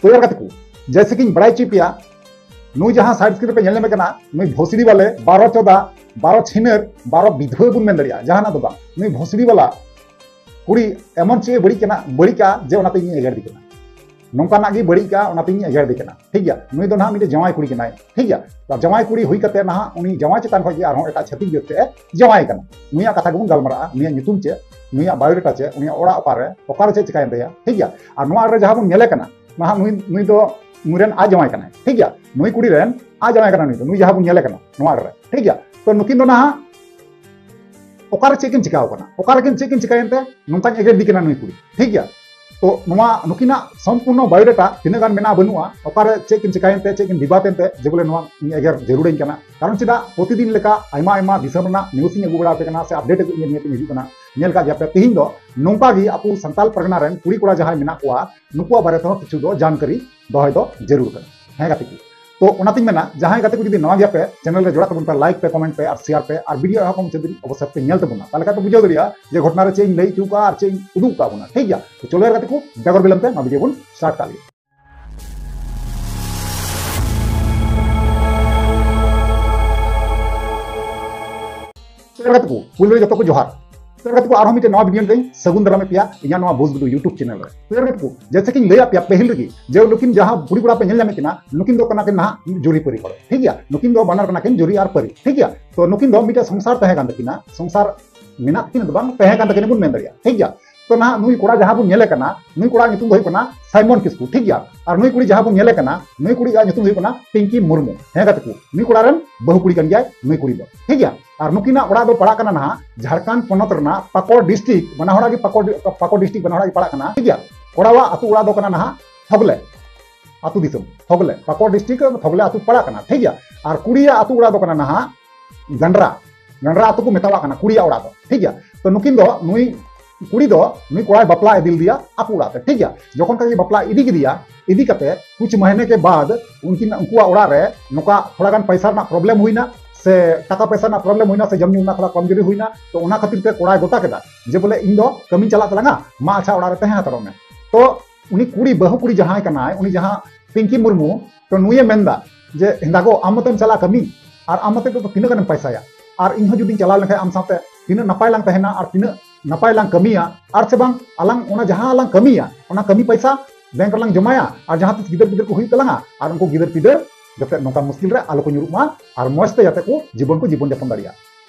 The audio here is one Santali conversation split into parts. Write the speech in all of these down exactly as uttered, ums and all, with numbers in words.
ᱛᱚ ᱭᱟᱨ ᱜᱟᱛᱮ ᱠᱚ, ᱡᱮᱭᱥᱮ ᱠᱤᱧ ᱵᱟᱲᱟᱭ ᱦᱚᱪᱚᱭ ᱯᱮᱭᱟ, ᱱᱩᱭ ᱡᱟᱦᱟᱸ ᱥᱟᱭᱤᱰ ᱥᱠᱨᱤᱱ ᱨᱮᱯᱮ ᱧᱮᱞ ᱧᱟᱢᱮ ᱠᱟᱱᱟ, ᱱᱩᱭ ᱵᱷᱳᱥᱲᱤ ᱵᱟᱞᱮ, ᱵᱟᱨᱚ ᱪᱚᱫᱟ, ᱵᱟᱨᱚ ᱪᱷᱤᱱᱟᱹᱨ, ᱵᱟᱨᱚ ᱵᱤᱫᱷᱣᱟᱹ ᱵᱚᱱ ᱢᱮᱱ ᱫᱟᱲᱮᱭᱟᱜᱼᱟ, ᱡᱟᱦᱟᱱᱟᱜ ᱫᱚ ᱵᱟᱝ᱾ ᱱᱩᱭ ᱵᱷᱳᱥᱲᱤ ᱵᱟᱞᱟ ᱠᱩᱲᱤ ᱮᱢᱚᱱ ᱪᱮᱫ ᱮ ᱵᱟᱹᱲᱤᱡ ᱠᱟᱱᱟ, ᱵᱟᱹᱲᱤᱡ ᱠᱟᱜᱼᱟ ᱡᱮ ᱚᱱᱟᱛᱮ ᱤᱧ ᱮᱜᱮᱨ ᱫᱤ ᱠᱟᱱᱟ᱾ ᱱᱚᱝᱠᱟᱱᱟᱜ ᱜᱮ ᱵᱟᱹᱲᱤᱡ ᱠᱟᱜᱼᱟ, ᱚᱱᱟᱛᱮ ᱤᱧ ᱮᱜᱮᱨ ᱫᱤ ᱠᱟᱱᱟ᱾ ᱴᱷᱤᱠ ᱜᱮᱭᱟ, ᱱᱩᱭ ᱫᱚ ᱱᱟᱦᱟᱜ ᱢᱤᱫᱴᱮᱱ ᱡᱟᱶᱟᱭ ᱠᱩᱲᱤ ᱠᱟᱱᱟᱭ᱾ ᱴᱷᱤᱠ ᱜᱮᱭᱟ, ᱛᱚ ᱡᱟᱶᱟᱭ ᱠᱩᱲᱤ ᱦᱩᱭ ᱠᱟᱛᱮ ᱱᱟᱦᱟᱜ ᱩᱱᱤ ᱡᱟᱶᱟᱭ ᱪᱮᱛᱟᱱ ᱠᱷᱚᱱ ᱜᱮ ᱟᱨᱦᱚᱸ ᱮᱴᱟᱜ ᱪᱷᱟᱹᱛᱤᱠ ᱡᱟᱹᱛ ᱛᱮ ᱡᱟᱶᱟᱭ ᱠᱟᱱᱟ᱾ ᱱᱩᱭᱟᱜ ᱠᱟᱛᱷᱟ ᱜᱮᱵᱚᱱ ᱜᱟᱞᱢᱟᱨᱟᱜᱼᱟ, ᱱᱩᱭᱟᱜ ᱧᱩᱛᱩᱢ ᱪᱮᱫ, ᱱᱩᱭᱟᱜ ᱵᱟᱭᱳᱰᱟᱴᱟ ᱪᱮᱫ, ᱩᱱᱤᱭᱟᱜ ᱚᱲᱟᱜ ᱚᱠᱟᱨᱮ, ᱚᱠᱟᱨᱮ ᱪᱮᱫ ᱪᱤᱠᱟᱭᱮᱱ ᱛᱟᱭᱟ᱾ ᱴᱷᱤᱠ ᱜᱮᱭᱟ, ᱟᱨ ᱱᱚᱣᱟ ᱨᱮ ᱡᱟᱦᱟᱸ ᱵᱚᱱ ᱧᱮᱞᱮ ᱠᱟᱱᱟ, ᱱᱟᱦᱟᱜ ᱱᱩᱭ, ᱱᱩᱭ ᱫᱚ ᱱᱩᱭ ᱨᱮᱱ ᱟᱡ ᱡᱟᱶᱟᱭ ᱠᱟᱱᱟᱭ᱾ ᱴᱷᱤᱠ ᱜᱮᱭᱟ, ᱱᱩᱭ ᱠᱩᱲᱤ ᱨᱮᱱ ᱟᱡ ᱡᱟᱶᱟᱭ ᱠᱟᱱᱟ ᱱᱩᱭ ᱫᱚ, ᱱᱩᱭ ᱡᱟᱦᱟᱸ ᱵᱚᱱ ᱧᱮᱞᱮ ᱠᱟᱱᱟ ᱱᱚᱣᱟ ᱨᱮ᱾ ᱴᱷᱤᱠ ᱜᱮᱭᱟ, ᱛᱚ ᱱᱩᱠᱤᱱ ᱫᱚ ᱱᱟᱦᱟᱜ ᱚᱠᱟᱨᱮ ᱪᱮᱫ ᱠᱤᱱ ᱪᱤᱠᱟᱣ ᱠᱟᱱᱟ, ᱚᱠᱟᱨᱮᱠᱤᱱ ᱪᱮᱫ ᱠᱤᱱ ᱪᱤᱠᱟᱭᱮᱱ ᱛᱮ ᱱᱚᱝᱠᱟᱧ ᱮᱜᱮᱨ ᱤᱫᱤ ᱠᱟᱱᱟ ᱱᱩᱭ ᱠᱩᱲᱤ᱾ ᱴᱷᱤᱠ ᱜᱮᱭᱟ, ᱛᱚ ᱱᱚᱣᱟ ᱱᱩᱠᱤᱱᱟᱜ ᱥᱚᱢᱯᱩᱨᱱᱚ ᱵᱟᱭᱳᱰᱟᱴᱟ ᱛᱤᱱᱟᱹᱜ ᱜᱟᱱ ᱢᱮᱱᱟᱜᱼᱟ ᱵᱟᱹᱱᱩᱜᱼᱟ, ᱚᱠᱟᱨᱮ ᱪᱮᱫ ᱠᱤᱱ ᱪᱤᱠᱟᱭᱮᱱ ᱛᱮ, ᱪᱮᱫ ᱠᱤᱱ ᱵᱤᱵᱟᱫ ᱮᱱ ᱛᱮ, ᱡᱮ ᱵᱚᱞᱮ ᱱᱚᱣᱟ ᱤᱧ ᱮᱜᱮᱨ ᱡᱟᱹᱨᱩᱲᱟᱹᱧ ᱠᱟᱱᱟ᱾ ᱠᱟᱨᱚᱱ ᱪᱮᱫᱟᱜ, ᱯᱨᱚᱛᱤᱫᱤᱱ ᱞᱮᱠᱟ ᱟᱭᱢᱟ ᱟᱭᱢᱟ ᱫᱤᱥᱚᱢ ᱨᱮᱱᱟᱜ ᱱᱤᱭᱩᱡᱽ ᱤᱧ ᱟᱹᱜᱩ ᱵᱟᱲᱟ ᱟᱯᱮ ᱠᱟᱱᱟ ᱥᱮ ᱟᱯᱰᱮᱴ ᱟᱹᱜᱩ ᱤᱧ ᱱᱤᱭᱟᱹ ᱛᱤᱧ ᱦᱤᱡᱩᱜ ᱠᱟᱱᱟ, ᱧᱮᱞ ᱠᱟᱜ ᱜᱮᱭᱟ ᱯᱮ᱾ ᱛᱤᱦᱤᱧ ᱫᱚ ᱱᱚᱝᱠᱟ ᱜᱮ ᱟᱵᱚ ᱥᱟᱱᱛᱟᱞ ᱯᱟᱨᱜᱟᱱᱟ ᱨᱮᱱ ᱠᱩᱲᱤ ᱠᱚᱲᱟ ᱡᱟᱦᱟᱸᱭ ᱢᱮᱱᱟᱜ ᱠᱚᱣᱟ, ᱱᱩᱠᱩᱣᱟᱜ ᱵᱟᱨᱮ ᱛᱮᱦᱚᱸ ᱠᱤᱪᱷᱩ ᱫᱚ ᱡᱟᱱᱠᱟᱨᱤ ᱫᱚᱦᱚᱭ ᱫᱚ ᱡᱟᱹᱨᱩᱲ ᱠᱟᱱᱟ᱾ ᱦᱮᱸ ᱜᱟᱛᱮ ᱠᱚ, ᱛᱚ ᱚᱱᱟᱛᱤᱧ ᱢᱮᱱᱟ, ᱡᱟᱦᱟᱸᱭ ᱜᱟᱛᱮ ᱠᱚ ᱡᱩᱫᱤ ᱱᱟᱣᱟ ᱜᱮᱭᱟ ᱯᱮ, ᱪᱮᱱᱮᱞ ᱨᱮ ᱡᱚᱲᱟᱜ ᱛᱟᱵᱚᱱ ᱯᱮ, ᱞᱟᱭᱤᱠ ᱯᱮ, ᱠᱚᱢᱮᱱᱴ ᱯᱮ ᱟᱨ ᱥᱮᱭᱟᱨ ᱯᱮ, ᱟᱨ ᱵᱷᱤᱰᱤᱭᱳ ᱮᱦᱚᱵ ᱠᱷᱚᱱ ᱢᱩᱪᱟᱹᱫ ᱫᱷᱟᱹᱵᱤᱡ ᱚᱵᱚᱥᱥᱳᱭ ᱯᱮ ᱧᱮᱞ ᱛᱟᱵᱚᱱᱟ, ᱛᱟᱦᱞᱮ ᱠᱷᱟᱱ ᱯᱮ ᱵᱩᱡᱷᱟᱹᱣ ᱫᱟᱲᱮᱭᱟᱜᱼᱟ ᱡᱮ ᱜᱷᱚᱴᱚᱱᱟ ᱨᱮ ᱪᱮᱫ ᱤᱧ ᱞᱟᱹᱭ ᱦᱚᱪᱚ ᱠᱟᱜᱼᱟ ᱟᱨ ᱪᱮᱫ ᱤᱧ ᱩᱫᱩᱜ ᱠᱟᱜ ᱵᱚᱱᱟ᱾ ᱴᱷᱤᱠ ᱜᱮᱭᱟ, ᱛᱚ ᱪᱚᱞᱚ ᱭᱟᱨ ᱜᱟᱛᱮ ᱠᱚ, ᱵᱮᱜᱚᱨ ᱵᱤᱞᱚᱢ ᱛᱮ ᱱᱚᱣᱟ ᱵᱷᱤᱰᱤᱭᱳ ᱵᱚᱱ ᱥᱴᱟᱨᱴ ᱠᱟᱜ ᱞᱮᱜᱮ᱾ ᱛᱚ ᱭᱟᱨ ᱜᱟᱛᱮ ᱠᱚ, ᱯᱩᱭᱞᱩ ᱨᱮ ᱡᱚᱛᱚ ᱠᱚ ᱡᱚᱦᱟᱨ᱾ ᱛᱚ ᱭᱟᱨ ᱜᱟᱛᱮ ᱠᱚ, ᱟᱨᱦᱚᱸ ᱢᱤᱫᱴᱮᱱ ᱱᱟᱣᱟ ᱵᱷᱤᱰᱤᱭᱳ ᱨᱮᱧ ᱥᱟᱹᱜᱩᱱ ᱫᱟᱨᱟᱢᱮᱫ ᱯᱮᱭᱟ ᱤᱧᱟᱹᱜ ᱱᱚᱣᱟ ᱵᱩᱡᱽ ᱜᱩᱰᱩ YouTube ᱪᱮᱱᱮᱞ ᱨᱮ᱾ ᱛᱚ ᱭᱟᱨ ᱜᱟᱛᱮ ᱠᱚ, ᱡᱮᱭᱥᱮ ᱠᱤᱧ ᱞᱟᱹᱭᱟᱫ ᱯᱮᱭᱟ ᱯᱟᱹᱦᱤᱞ ᱨᱮᱜᱮ ᱡᱮ ᱱᱩᱠᱤᱱ ᱡᱟᱦᱟᱸ ᱵᱩᱲᱦᱤ ᱠᱚᱲᱟ ᱯᱮ ᱧᱮᱞ ᱧᱟᱢᱮᱫ ᱠᱤᱱᱟ, ᱱᱩᱠᱤᱱ ᱫᱚ ᱠᱟᱱᱟ ᱠᱤᱱ ᱱᱟᱦᱟᱜ ᱡᱩᱨᱤ ᱯᱟᱹᱨᱤ ᱦᱚᱲ᱾ ᱴᱷᱤᱠ ᱜᱮᱭᱟ, ᱱᱩᱠᱤᱱ ᱫᱚ ᱵᱟᱱᱟᱨ ᱠᱟᱱᱟ ᱠᱤᱱ ᱡᱩᱨᱤ ᱟᱨ ᱯᱟᱹᱨᱤ᱾ ᱴᱷᱤᱠ ᱜᱮᱭᱟ, ᱛᱚ ᱱᱩᱠᱤᱱ ᱫᱚ ᱢᱤᱫᱴᱮᱱ ᱥᱚᱝᱥᱟᱨ ᱛᱟᱦᱮᱸ ᱠᱟᱱ ᱛᱟᱹᱠᱤᱱᱟ, ᱥᱚᱝᱥᱟᱨ ᱢᱮᱱᱟᱜ ᱛᱟᱹᱠᱤᱱ ᱫᱚ ᱵᱟᱝ, ᱛᱟᱦᱮᱸ ᱠᱟᱱ ᱛᱟᱹᱠᱤᱱᱟ ᱵᱚᱱ ᱢᱮᱱ ᱫᱟᱲᱮᱭᱟᱜᱼᱟ᱾ ᱴᱷᱤᱠ ᱜᱮᱭᱟ, ᱛᱚ ᱱᱟᱦᱟᱜ ᱱᱩᱭ ᱠᱚᱲᱟ ᱡᱟᱦᱟᱸ ᱵᱚᱱ ᱧᱮᱞᱮ ᱠᱟᱱᱟ, ᱱᱩᱭ ᱠᱚᱲᱟ ᱧᱩᱛᱩᱢ ᱫᱚ ᱦᱩᱭᱩᱜ ᱠᱟᱱᱟ ᱥᱟᱭᱢᱚᱱ ᱠᱤᱥᱠᱩ᱾ ᱴᱷᱤᱠ ᱜᱮᱭᱟ, ᱟᱨ ᱱᱩᱭ ᱠᱩᱲᱤ ᱡᱟᱦᱟᱸ ᱵᱚᱱ ᱧᱮᱞᱮ ᱠᱟᱱᱟ, ᱱᱩᱭ ᱠᱩᱲᱤᱭᱟᱜ ᱧᱩᱛᱩᱢ ᱫᱚ ᱦᱩᱭᱩᱜ ᱠᱟᱱᱟ ᱯᱤᱝᱠᱤ ᱢᱩᱨᱢᱩ᱾ ᱦᱮᱸ ᱜᱟᱛᱮ ᱠᱚ, ᱱᱩᱭ ᱠᱚᱲᱟ ᱨᱮᱱ ᱵᱟᱹᱦᱩ ᱠᱩᱲᱤ ᱠᱟᱱ ᱜᱮᱭᱟᱭ ᱱᱩᱭ ᱠᱩᱲᱤ ᱫᱚ᱾ ᱴᱷᱤᱠ ᱜᱮᱭᱟ, ᱟᱨ ᱱᱩᱠᱤᱱᱟᱜ ᱚᱲᱟᱜ ᱫᱚ ᱯᱟᱲᱟᱜ ᱠᱟᱱᱟ ᱱᱟᱦᱟᱜ ᱡᱷᱟᱲᱠᱷᱚᱸᱰ ᱯᱚᱱᱚᱛ ᱨᱮᱱᱟᱜ ᱯᱟᱠᱚᱲ ᱰᱤᱥᱴᱨᱤᱠᱴ, ᱵᱟᱱᱟ ᱦᱚᱲᱟᱜ ᱜᱮ ᱯᱟᱠᱚᱲ, ᱯᱟᱠᱚᱲ ᱰᱤᱥᱴᱨᱤᱠᱴ ᱵᱟᱱᱟ ᱦᱚᱲᱟᱜ ᱜᱮ ᱯᱟᱲᱟᱜ ᱠᱟᱱᱟ᱾ ᱴᱷᱤᱠ ᱜᱮᱭᱟ, ᱠᱚᱲᱟᱣᱟᱜ ᱟᱹᱛᱩ ᱚᱲᱟᱜ ᱫᱚ ᱠᱟᱱᱟ ᱱᱟᱦᱟᱜ ᱛᱷᱚᱜᱽᱞᱮ ᱟᱹᱛᱩ ᱫᱤᱥᱚᱢ, ᱛᱷᱚᱜᱽᱞᱮ, ᱯᱟᱠᱚᱲ ᱰᱤᱥᱴᱨᱤᱠᱴ ᱛᱷᱚᱜᱽᱞᱮ ᱟᱹᱛᱩ ᱯᱟᱲᱟᱜ ᱠᱟᱱᱟ᱾ ᱴᱷᱤᱠ ᱜᱮᱭᱟ, ᱟᱨ ᱠᱩᱲᱤᱭᱟᱜ ᱟᱹᱛᱩ ᱚᱲᱟᱜ ᱫᱚ ᱠᱟᱱᱟ ᱱᱟᱦᱟᱜ ᱜᱟᱱᱰᱨᱟ, ᱜᱟᱱᱰᱨᱟ ᱟᱹᱛᱩ ᱠᱚ ᱢᱮᱛᱟᱣᱟᱜ ᱠᱟᱱᱟ ᱠᱩᱲᱤᱭᱟᱜ ᱚᱲᱟᱜ ᱫᱚ᱾ ᱴᱷᱤᱠ ᱜᱮᱭᱟ, ᱛᱚ ᱱᱩᱠᱤᱱ ᱫᱚ, ᱱᱩᱭ ᱠᱩᱲᱤ ᱫᱚ ᱱᱩᱭ ᱠᱚᱲᱟᱭ ᱵᱟᱯᱞᱟ ᱤᱫᱤ ᱞᱮᱫᱮᱭᱟ ᱟᱠᱚ ᱚᱲᱟᱜ ᱛᱮ᱾ ᱴᱷᱤᱠ ᱜᱮᱭᱟ, ᱡᱚᱠᱷᱚᱱ ᱠᱷᱟᱡ ᱜᱮ ᱵᱟᱯᱞᱟ ᱤᱫᱤ ᱠᱮᱫᱮᱭᱟ, ᱤᱫᱤ ᱠᱟᱛᱮ ᱠᱩᱪ ᱢᱟᱦᱱᱮ ᱠᱮ ᱵᱟᱫ ᱩᱱᱠᱤᱱ, ᱩᱱᱠᱩᱣᱟᱜ ᱚᱲᱟᱜ ᱨᱮ ᱱᱚᱝᱠᱟ ᱛᱷᱚᱲᱟ ᱜᱟᱱ ᱯᱚᱭᱥᱟ ᱨᱮᱱᱟᱜ ᱯᱨᱚᱵᱞᱮᱢ ᱦᱩᱭᱱᱟ, ᱥᱮ ᱴᱟᱠᱟ ᱯᱚᱭᱥᱟ ᱨᱮᱱᱟᱜ ᱯᱨᱚᱵᱞᱮᱢ ᱦᱩᱭᱱᱟ, ᱥᱮ ᱡᱚᱢ ᱧᱩ ᱨᱮᱱᱟᱜ ᱛᱷᱚᱲᱟ ᱠᱚᱢᱡᱩᱨᱤ ᱦᱩᱭᱱᱟ, ᱛᱚ ᱚᱱᱟ ᱠᱷᱟᱹᱛᱤᱨ ᱛᱮ ᱠᱚᱲᱟᱭ ᱜᱚᱴᱟ ᱠᱮᱫᱟ ᱡᱮ ᱵᱚᱞᱮ ᱤᱧ ᱫᱚ ᱠᱟᱹᱢᱤᱧ ᱪᱟᱞᱟᱜ ᱛᱟᱞᱟᱝᱟ, ᱢᱟ ᱟᱪᱪᱷᱟ ᱚᱲᱟᱜ ᱨᱮ ᱛᱟᱦᱮᱸ ᱦᱟᱛᱟᱲᱚᱜ ᱢᱮ᱾ ᱛᱚ ᱩᱱᱤ ᱠᱩᱲᱤ, ᱵᱟᱹᱦᱩ ᱠᱩᱲᱤ ᱡᱟᱦᱟᱸᱭ ᱠᱟᱱᱟᱭ, ᱩᱱᱤ ᱡᱟᱦᱟᱸ ᱯᱤᱝᱠᱤ ᱢᱩᱨᱢᱩ, ᱛᱚ ᱱᱩᱭᱮ ᱢᱮᱱᱫᱟ ᱡᱮ, "ᱦᱮᱸᱫᱟ ᱜᱚ, ᱟᱢ ᱢᱚᱛᱚᱢ ᱪᱟᱞᱟᱜ ᱠᱟᱹᱢᱤ, ᱟᱨ ᱟᱢ ᱢᱚᱛᱮ ᱫᱚ ᱛᱤᱱᱟᱹᱜ ᱜᱟᱱᱮᱢ ᱯᱟᱭᱥᱟᱭᱟ? ᱟᱨ ᱤᱧ ᱦᱚᱸ ᱡᱩᱫᱤᱧ ᱪᱟᱞᱟᱣ ᱞᱮᱱᱠᱷᱟᱱ ᱟᱢ ᱥᱟᱶᱛᱮ ᱛᱤᱱᱟᱹᱜ ᱱᱟᱯᱟᱭ ᱞᱟᱝ ᱛᱟᱦᱮᱱᱟ ᱟᱨ ᱛᱤᱱᱟᱹᱜ ᱱᱟᱯᱟᱭ ᱞᱟᱝ ᱠᱟᱹᱢᱤᱭᱟ, ᱟᱨ ᱥᱮ ᱵᱟᱝ ᱟᱞᱟᱝ ᱚᱱᱟ ᱡᱟᱦᱟᱸ ᱞᱟᱝ ᱠᱟᱹᱢᱤᱭᱟ, ᱚᱱᱟ ᱠᱟᱹᱢᱤ ᱯᱟᱭᱥᱟ ᱵᱮᱝᱠ ᱨᱮᱞᱟᱝ ᱡᱚᱢᱟᱭᱟ, ᱟᱨ ᱡᱟᱦᱟᱸ ᱛᱤᱥ ᱜᱤᱫᱟᱹᱨ ᱯᱤᱫᱟᱹᱨ ᱠᱚ ᱦᱩᱭᱩᱜ ᱛᱟᱞᱟᱝᱟ, ᱟᱨ ᱩᱱᱠᱩ ᱜᱤᱫᱟᱹᱨ ᱯᱤᱫᱟᱹᱨ ᱡᱟᱛᱮ ᱱᱚᱝᱠᱟ ᱢᱩᱥᱠᱤᱞ ᱨᱮ ᱟᱞᱚ ᱠᱚ ᱧᱩᱨᱩᱜ ᱢᱟ, ᱟᱨ ᱢᱚᱸᱡᱽ ᱛᱮ ᱡᱟᱛᱮ ᱠᱚ ᱡᱤᱵᱚᱱ ᱠᱚ ᱡᱤᱵᱚᱱ ᱡᱟᱯᱚᱱ ᱫᱟᱲᱮᱭᱟᱜ᱾"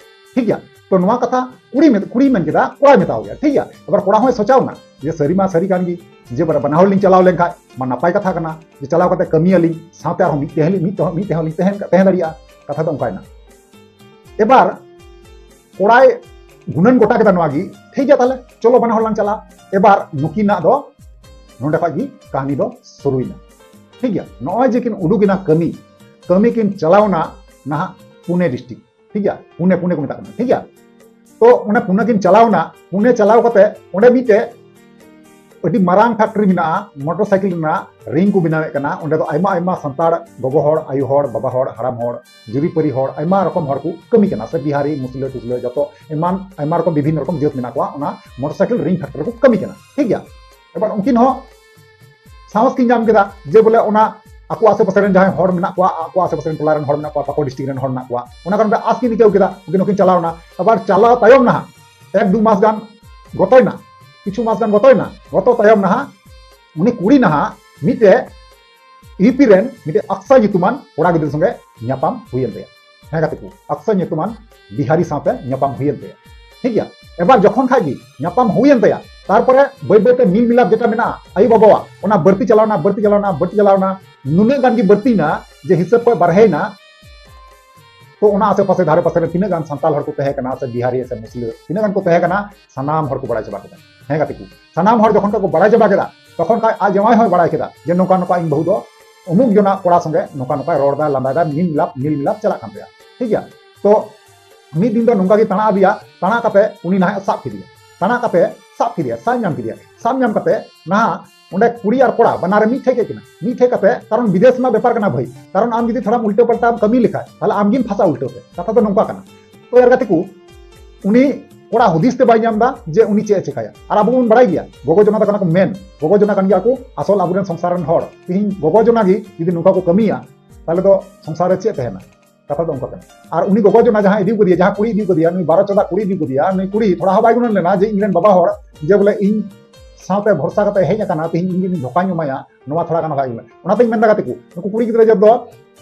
ᱴᱷᱤᱠ ᱜᱮᱭᱟ? ᱛᱚ ᱱᱚᱣᱟ ᱠᱟᱛᱷᱟ ᱠᱩᱲᱤ ᱢᱮᱱ, ᱠᱩᱲᱤᱭ ᱢᱮᱱ ᱠᱮᱫᱟ, ᱠᱚᱲᱟᱭ ᱢᱮᱛᱟᱣ ᱜᱮᱭᱟ, ᱴᱷᱤᱠ ᱜᱮᱭᱟ? ᱮᱵᱟᱨ ᱠᱚᱲᱟ ᱦᱚᱸᱭ ᱥᱚᱪᱟᱣ ᱮᱱᱟ ᱡᱮ ᱥᱟᱹᱨᱤ ᱢᱟ ᱥᱟᱹᱨᱤ ᱠᱟᱱ ᱜᱮ, ᱡᱮ ᱵᱟᱱᱟ ᱦᱚᱲ ᱞᱤᱧ ᱪᱟᱞᱟᱣ ᱞᱮᱱᱠᱷᱟᱡ ᱢᱟ ᱱᱟᱯᱟᱭ ᱠᱟᱛᱷᱟ ᱠᱟᱱᱟ, ᱡᱮ ᱪᱟᱞᱟᱣ ᱠᱟᱛᱮ ᱠᱟᱹᱢᱤᱭᱟᱞᱤᱧ, ᱥᱟᱶᱛᱮ ᱟᱨᱦᱚᱸ ᱢᱤᱫ ᱛᱮᱦᱚᱸ ᱞᱤᱧ, ᱢᱤᱫ ᱛᱮᱦᱚᱸ, ᱢᱤᱫ ᱛᱮᱦᱚᱸ ᱞᱤᱧ ᱛᱟᱦᱮᱸ, ᱛᱟᱦᱮᱸ ᱫᱟᱲᱮᱭᱟᱜᱼᱟ᱾ ᱠᱟᱛᱷᱟ ᱫᱚ ᱚᱱᱠᱟᱭᱮᱱᱟ᱾ ᱮᱵᱟᱨ ᱠᱚᱲᱟᱭ ᱜᱩᱱᱟᱹᱱ ᱜᱚᱴᱟ ᱠᱮᱫᱟ ᱱᱚᱣᱟ ᱜᱮ, ᱴᱷᱤᱠ ᱜᱮᱭᱟ, ᱛᱟᱦᱞᱮ ᱪᱚᱞᱚ ᱵᱟᱱᱟ ᱦᱚᱲ ᱞᱟᱝ ᱪᱟᱞᱟᱜᱼᱟ᱾ ᱮᱵᱟᱨ ᱱᱩᱠᱤᱱᱟᱜ ᱫᱚ ᱱᱚᱸᱰᱮ ᱠᱷᱚᱡ ᱜᱮ ᱠᱟᱹᱦᱱᱤ ᱫᱚ ᱥᱩᱨᱩᱭᱮᱱᱟ᱾ ᱴᱷᱤᱠ ᱜᱮᱭᱟ, ᱱᱚᱜᱼᱚᱭ ᱡᱮ ᱠᱤᱱ ᱩᱰᱩᱠᱮᱱᱟ ᱠᱟᱹᱢᱤ, ᱠᱟᱹᱢᱤ ᱠᱤᱱ ᱪᱟᱞᱟᱣᱱᱟ ᱱᱟᱦᱟᱜ ᱯᱩᱱᱮ ᱰᱤᱥᱴᱨᱤᱠᱴ, ᱴᱷᱤᱠ ᱜᱮᱭᱟ, ᱯᱩᱱᱮ, ᱯᱩᱱᱮ ᱠᱚ ᱢᱮᱛᱟᱜ ᱠᱟᱱᱟ, ᱴᱷᱤᱠ ᱜᱮᱭᱟ᱾ ᱛᱚ ᱚᱱᱟ ᱯᱩᱱᱮ ᱠᱤᱱ ᱪᱟᱞᱟᱣᱱᱟ, ᱯᱩᱱᱮ ᱪᱟᱞᱟᱣ ᱠᱟᱛᱮ ᱚᱸᱰᱮ ᱢᱤᱫᱴᱮᱡ ᱟᱹᱰᱤ ᱢᱟᱨᱟᱝ ᱯᱷᱮᱠᱴᱨᱤ ᱢᱮᱱᱟᱜᱼᱟ, ᱢᱚᱴᱚᱨ ᱥᱟᱭᱠᱮᱞ ᱨᱮᱱᱟᱜ ᱨᱤᱝ ᱠᱚ ᱵᱮᱱᱟᱣᱮᱫ ᱠᱟᱱᱟ᱾ ᱚᱸᱰᱮ ᱫᱚ ᱟᱭᱢᱟ ᱟᱭᱢᱟ ᱥᱟᱱᱛᱟᱲ ᱜᱚᱜᱚ ᱦᱚᱲ, ᱟᱭᱳ ᱦᱚᱲ, ᱵᱟᱵᱟ ᱦᱚᱲ, ᱦᱟᱲᱟᱢ ᱦᱚᱲ, ᱡᱩᱨᱤᱯᱟᱹᱨᱤ ᱦᱚᱲ, ᱟᱭᱢᱟ ᱨᱚᱠᱚᱢ ᱦᱚᱲ ᱠᱚ ᱠᱟᱹᱢᱤ ᱠᱟᱱᱟ, ᱥᱮ ᱵᱤᱦᱟᱨᱤ, ᱢᱩᱥᱞᱟᱹ ᱴᱩᱥᱞᱟᱹ, ᱡᱚᱛᱚ ᱮᱢᱟᱱ ᱟᱭᱢᱟ ᱨᱚᱠᱚᱢ, ᱵᱤᱵᱷᱤᱱᱱᱚ ᱨᱚᱠᱚᱢ ᱡᱟᱹᱛ ᱢᱮᱱᱟᱜ ᱠᱚᱣᱟ, ᱚᱱᱟ ᱢᱚᱴᱚᱨ ᱥᱟᱭᱠᱮᱞ ᱨᱤᱝ ᱯᱷᱮᱠᱴᱨᱤ ᱨᱮᱠᱚ ᱠᱟᱹᱢᱤ ᱠᱟᱱᱟ, ᱴᱷᱤᱠ ᱜᱮᱭᱟ᱾ ᱮᱵᱟᱨ ᱩᱱᱠᱤᱱ ᱦᱚᱸ ᱥᱟᱦᱚᱥ ᱠᱤᱱ ᱧᱟᱢ ᱠᱮᱫᱟ ᱡᱮ ᱵᱚᱞᱮ ᱚᱱᱟ ᱟᱠᱚ ᱟᱥᱮ ᱯᱟᱥᱮ ᱨᱮᱱ ᱡᱟᱦᱟᱸᱭ ᱦᱚᱲ ᱢᱮᱱᱟᱜ ᱠᱚᱣᱟ, ᱟᱠᱚ ᱟᱥᱮ ᱯᱟᱥᱮ ᱨᱮᱱ ᱴᱚᱞᱟ ᱨᱮᱱ ᱦᱚᱲ ᱢᱮᱱᱟᱜ ᱠᱚᱣᱟ, ᱯᱟᱠᱩᱲ ᱰᱤᱥᱴᱨᱤᱠᱴ ᱨᱮᱱ ᱦᱚᱲ ᱢᱮᱱᱟᱜ ᱠᱚᱣᱟ, ᱚᱱᱟ ᱠᱟᱨᱚᱱ ᱛᱮ ᱟᱥ ᱠᱤᱱ ᱟᱹᱭᱠᱟᱹᱣ ᱠᱮᱫᱟ᱾ ᱩᱱᱠᱤᱱ ᱦᱚᱸᱠᱤᱱ ᱪᱟᱞᱟᱣ ᱮᱱᱟ᱾ ᱟᱵᱟᱨ ᱪᱟᱞᱟᱣ ᱛᱟᱭᱚᱢ ᱱᱟᱦᱟᱜ ᱮᱠ ᱫᱩ ᱢᱟᱥ ᱜᱟᱱ ᱜᱚᱛᱚᱭᱮᱱᱟ, ᱠᱤᱪᱷᱩ ᱢᱟᱥ ᱜᱟᱱ ᱜᱚᱛᱚᱭᱮᱱᱟ, ᱜᱚᱛᱚ ᱛᱟᱭᱚᱢ ᱱᱟᱦᱟᱜ ᱩᱱᱤ ᱠᱩᱲᱤ ᱱᱟᱦᱟᱜ ᱢᱤᱫᱴᱮᱡ ᱤᱭᱩᱯᱤ ᱨᱮᱱ ᱢᱤᱫᱴᱮᱡ ᱟᱠᱥᱟ ᱧᱩᱛᱩᱢᱟᱱ ᱠᱚᱲᱟ ᱜᱤᱫᱽᱨᱟᱹ ᱥᱚᱸᱜᱮ ᱧᱟᱯᱟᱢ ᱦᱩᱭᱮᱱ ᱛᱟᱭᱟ᱾ ᱦᱮᱸ ᱜᱟᱛᱮ ᱠᱚ, ᱟᱠᱥᱟ ᱧᱩᱛᱩᱢᱟᱱ ᱵᱤᱦᱟᱨᱤ ᱥᱟᱶᱛᱮ ᱧᱟᱯᱟᱢ ᱦᱩᱭᱮᱱ ᱛᱟᱭᱟ, ᱴᱷᱤᱠ ᱜᱮᱭᱟ᱾ ᱮᱵᱟᱨ ᱡᱚᱠᱷᱚᱱ ᱠᱷᱟᱡ ᱜᱮ ᱧᱟᱯᱟᱢ ᱦᱩᱭᱮᱱ ᱛᱟᱭᱟ, ᱛᱟᱨᱯᱚᱨᱮ ᱵᱟᱹᱭ ᱵᱟᱹᱭ ᱛᱮ ᱢᱤᱞ ᱢᱤᱞᱟᱯ ᱡᱮᱴᱟ ᱢᱮᱱᱟᱜᱼᱟ ᱟᱭᱳ ᱵᱟᱵᱟᱣᱟᱜ, ᱚᱱᱟ ᱵᱟᱹᱲᱛᱤ ᱪᱟᱞᱟᱣᱱᱟ, ᱵᱟᱹᱲᱛᱤ ᱪᱟᱞᱟᱣᱱᱟ, ᱵᱟᱹᱲᱛᱤ ᱪᱟᱞᱟᱣᱱᱟ, ᱱᱩᱱᱟᱹᱜ ᱜᱟᱱ ᱜᱮ ᱵᱟᱹᱲᱛᱤᱭᱮᱱᱟ ᱡᱮ ᱦᱤᱥᱟᱹᱵ ᱠᱷᱚᱡ ᱵᱟᱨᱦᱮᱭᱮᱱᱟ᱾ ᱛᱚ ᱚᱱᱟ ᱟᱥᱮ ᱯᱟᱥᱮ, ᱫᱷᱟᱨᱮ ᱯᱟᱥᱮ ᱨᱮ ᱛᱤᱱᱟᱹᱜ ᱜᱟᱱ ᱥᱟᱱᱛᱟᱲ ᱦᱚᱲ ᱠᱚ ᱛᱟᱦᱮᱸ ᱠᱟᱱᱟ ᱥᱮ ᱵᱤᱦᱟᱨᱤ ᱥᱮ ᱢᱩᱥᱞᱟᱹ, ᱛᱤᱱᱟᱹᱜ ᱜᱟᱱ ᱠᱚ ᱛᱟᱦᱮᱸ ᱠᱟᱱᱟ, ᱥᱟᱱᱟᱢ ᱦᱚᱲ ᱠᱚ ᱵᱟᱲᱟᱭ ᱪᱟᱵᱟ ᱠᱮᱫᱟ᱾ ᱦᱮᱸ ᱜᱟᱛᱮ ᱠᱚ, ᱥᱟᱱᱟᱢ ᱦᱚᱲ ᱡᱚᱠᱷᱚᱱ ᱠᱷᱟᱡ ᱠᱚ ᱵᱟᱲᱟᱭ ᱪᱟᱵᱟ ᱠᱮᱫᱟ, ᱛᱚᱠᱷᱚᱱ ᱠᱷᱟᱡ ᱟᱡ ᱡᱟᱶᱟᱭ ᱦᱚᱸᱭ ᱵᱟᱲᱟᱭ ᱠᱮᱫᱟ ᱡᱮ ᱱᱚᱝᱠᱟ ᱱᱚᱝᱠᱟ ᱤᱧ ᱵᱟᱹᱦᱩ ᱫᱚ ᱚᱢᱩᱠ ᱡᱚᱱᱟ ᱠᱚᱲᱟ ᱥᱚᱸᱜᱮ ᱱᱚᱝᱠᱟ ᱱᱚᱝᱠᱟᱭ ᱨᱚᱲ ᱫᱟ, ᱞᱟᱸᱫᱟᱭ ᱫᱟ, ᱢᱤᱞ ᱢᱤᱞᱟᱯ, ᱢᱤᱞ ᱢᱤᱞᱟᱯ ᱪᱟᱞᱟᱜ ᱠᱟᱱ ᱛᱟᱭᱟ, ᱴᱷᱤᱠ ᱜᱮᱭᱟ᱾ ᱛᱚ ᱢᱤᱫ ᱫᱤᱱ ᱫᱚ ᱱᱚᱝᱠᱟ ᱜᱮ ᱛᱟᱬᱟ ᱟᱫᱮᱭᱟ, ᱛᱟᱬᱟ ᱠᱟᱛᱮ ᱩᱱᱤ ᱱᱟᱦᱟᱜ ᱥᱟᱵ ᱠᱮᱫᱮᱭᱟ, ᱛᱟᱬᱟ ᱠᱟᱛᱮ ᱥᱟᱵ ᱠᱮᱫᱮᱭᱟ, ᱥᱟᱵ ᱧᱟᱢ ᱠᱮᱫᱮᱭᱟ, ᱥᱟᱵ ᱧᱟᱢ ᱠᱟᱛᱮ ᱱᱟᱦᱟᱜ ᱚᱸᱰᱮ ᱠᱩᱲᱤ ᱟᱨ ᱠᱚᱲᱟ ᱵᱟᱱᱟᱨᱮ ᱢᱤᱫ ᱴᱷᱮᱡ ᱠᱮᱫ ᱠᱤᱱᱟ, ᱢᱤᱫ ᱴᱷᱮᱡ ᱠᱟᱛᱮ, ᱠᱟᱨᱚᱱ ᱵᱤᱫᱮᱥ ᱨᱮᱱᱟᱜ ᱵᱮᱯᱟᱨ ᱠᱟᱱᱟ ᱵᱷᱟᱹᱭ, ᱠᱟᱨᱚᱱ ᱟᱢ ᱡᱩᱫᱤ ᱛᱷᱚᱲᱟᱢ ᱩᱞᱴᱟᱹ ᱯᱟᱞᱴᱟᱢ ᱠᱟᱹᱢᱤ ᱞᱮᱠᱷᱟᱡ, ᱛᱟᱦᱞᱮ ᱟᱢ ᱜᱮᱢ ᱯᱷᱟᱸᱥᱟ ᱩᱞᱴᱟᱹ ᱛᱮ, ᱠᱟᱛᱷᱟ ᱫᱚ ᱱᱚᱝᱠᱟ ᱠᱟᱱᱟ᱾ ᱛᱚ ᱭᱟᱨ ᱜᱟᱛᱮ ᱠᱚ, ᱩᱱᱤ ᱠᱚᱲᱟ ᱦᱩᱫᱤᱥ ᱛᱮ ᱵᱟᱭ ᱧᱟᱢ ᱮᱫᱟ ᱡᱮ ᱩᱱᱤ ᱪᱮᱫ ᱮ ᱪᱮᱠᱟᱭᱟ᱾ ᱟᱨ ᱟᱵᱚ ᱵᱚᱱ ᱵᱟᱲᱟᱭ ᱜᱮᱭᱟ, ᱜᱚᱜᱚ ᱡᱚᱱᱟ ᱫᱚ ᱠᱟᱱᱟ ᱠᱚ ᱢᱮᱱ, ᱜᱚᱜᱚ ᱡᱚᱱᱟ ᱠᱟᱱ ᱜᱮᱭᱟ ᱠᱚ ᱟᱥᱚᱞ ᱟᱵᱚᱨᱮᱱ ᱥᱚᱝᱥᱟᱨ ᱨᱮᱱ ᱦᱚᱲ᱾ ᱛᱤᱦᱤᱧ ᱜᱚᱜᱚ ᱡᱚᱱᱟ ᱜᱮ ᱡᱩᱫᱤ ᱱᱚᱝᱠᱟ ᱠᱚ ᱠᱟᱹᱢᱤᱭᱟ, ᱛᱟᱦᱚᱞᱮ ᱫᱚ ᱥᱚᱝᱥᱟᱨ ᱨᱮ ᱪᱮᱫ ᱛᱟᱦᱮᱱᱟ? ᱠᱟᱛᱷᱟ ᱫᱚ ᱚᱱᱠᱟ ᱠᱟᱱᱟ᱾ ᱟᱨ ᱩᱱᱤ ᱜᱚᱜᱚ ᱡᱚᱱᱟ ᱡᱟᱦᱟᱸᱭ ᱤᱫᱤ ᱠᱟᱫᱮᱭᱟ, ᱡᱟᱦᱟᱸ ᱠᱩᱲᱤ ᱤᱫᱤ ᱠᱟᱫᱮᱭᱟ, ᱱᱩᱭ ᱵᱟᱨᱚ ᱪᱚᱣᱫᱟ ᱠᱩᱲᱤ ᱤᱫᱤ ᱠᱟᱫᱮᱭᱟ, ᱱᱩᱭ ᱠᱩᱲᱤ ᱛᱷᱚᱲᱟ ᱦᱚᱸ ᱵᱟᱭ ᱜᱩᱱᱟᱹᱱ ᱞᱮᱱᱟ ᱡᱮ ᱤᱧ ᱨᱮᱱ ᱵᱟᱵᱟ ᱦᱚᱲ ᱡᱮ ᱵᱚᱞᱮ ᱤᱧ ᱥᱟᱶᱛᱮ ᱵᱷᱚᱨᱥᱟ ᱠᱟᱛᱮ ᱦᱮᱡ ᱟᱠᱟᱱᱟ, ᱛᱤᱦᱤᱧ ᱤᱧ ᱡᱩᱫᱤ ᱫᱷᱳᱠᱟᱧ ᱮᱢᱟᱭᱟ, ᱱᱚᱣᱟ ᱛᱷᱚᱲᱟ ᱜᱟᱱ ᱵᱟᱭ ᱜᱩᱱᱟᱹᱱ᱾ ᱚᱱᱟᱛᱮᱧ ᱢᱮᱱᱫᱟ ᱜᱟᱛᱮ ᱠᱚ, ᱱᱩᱠᱩ ᱠᱩᱲᱤ ᱜᱤᱫᱽᱨᱟᱹ ᱡᱚᱛᱚ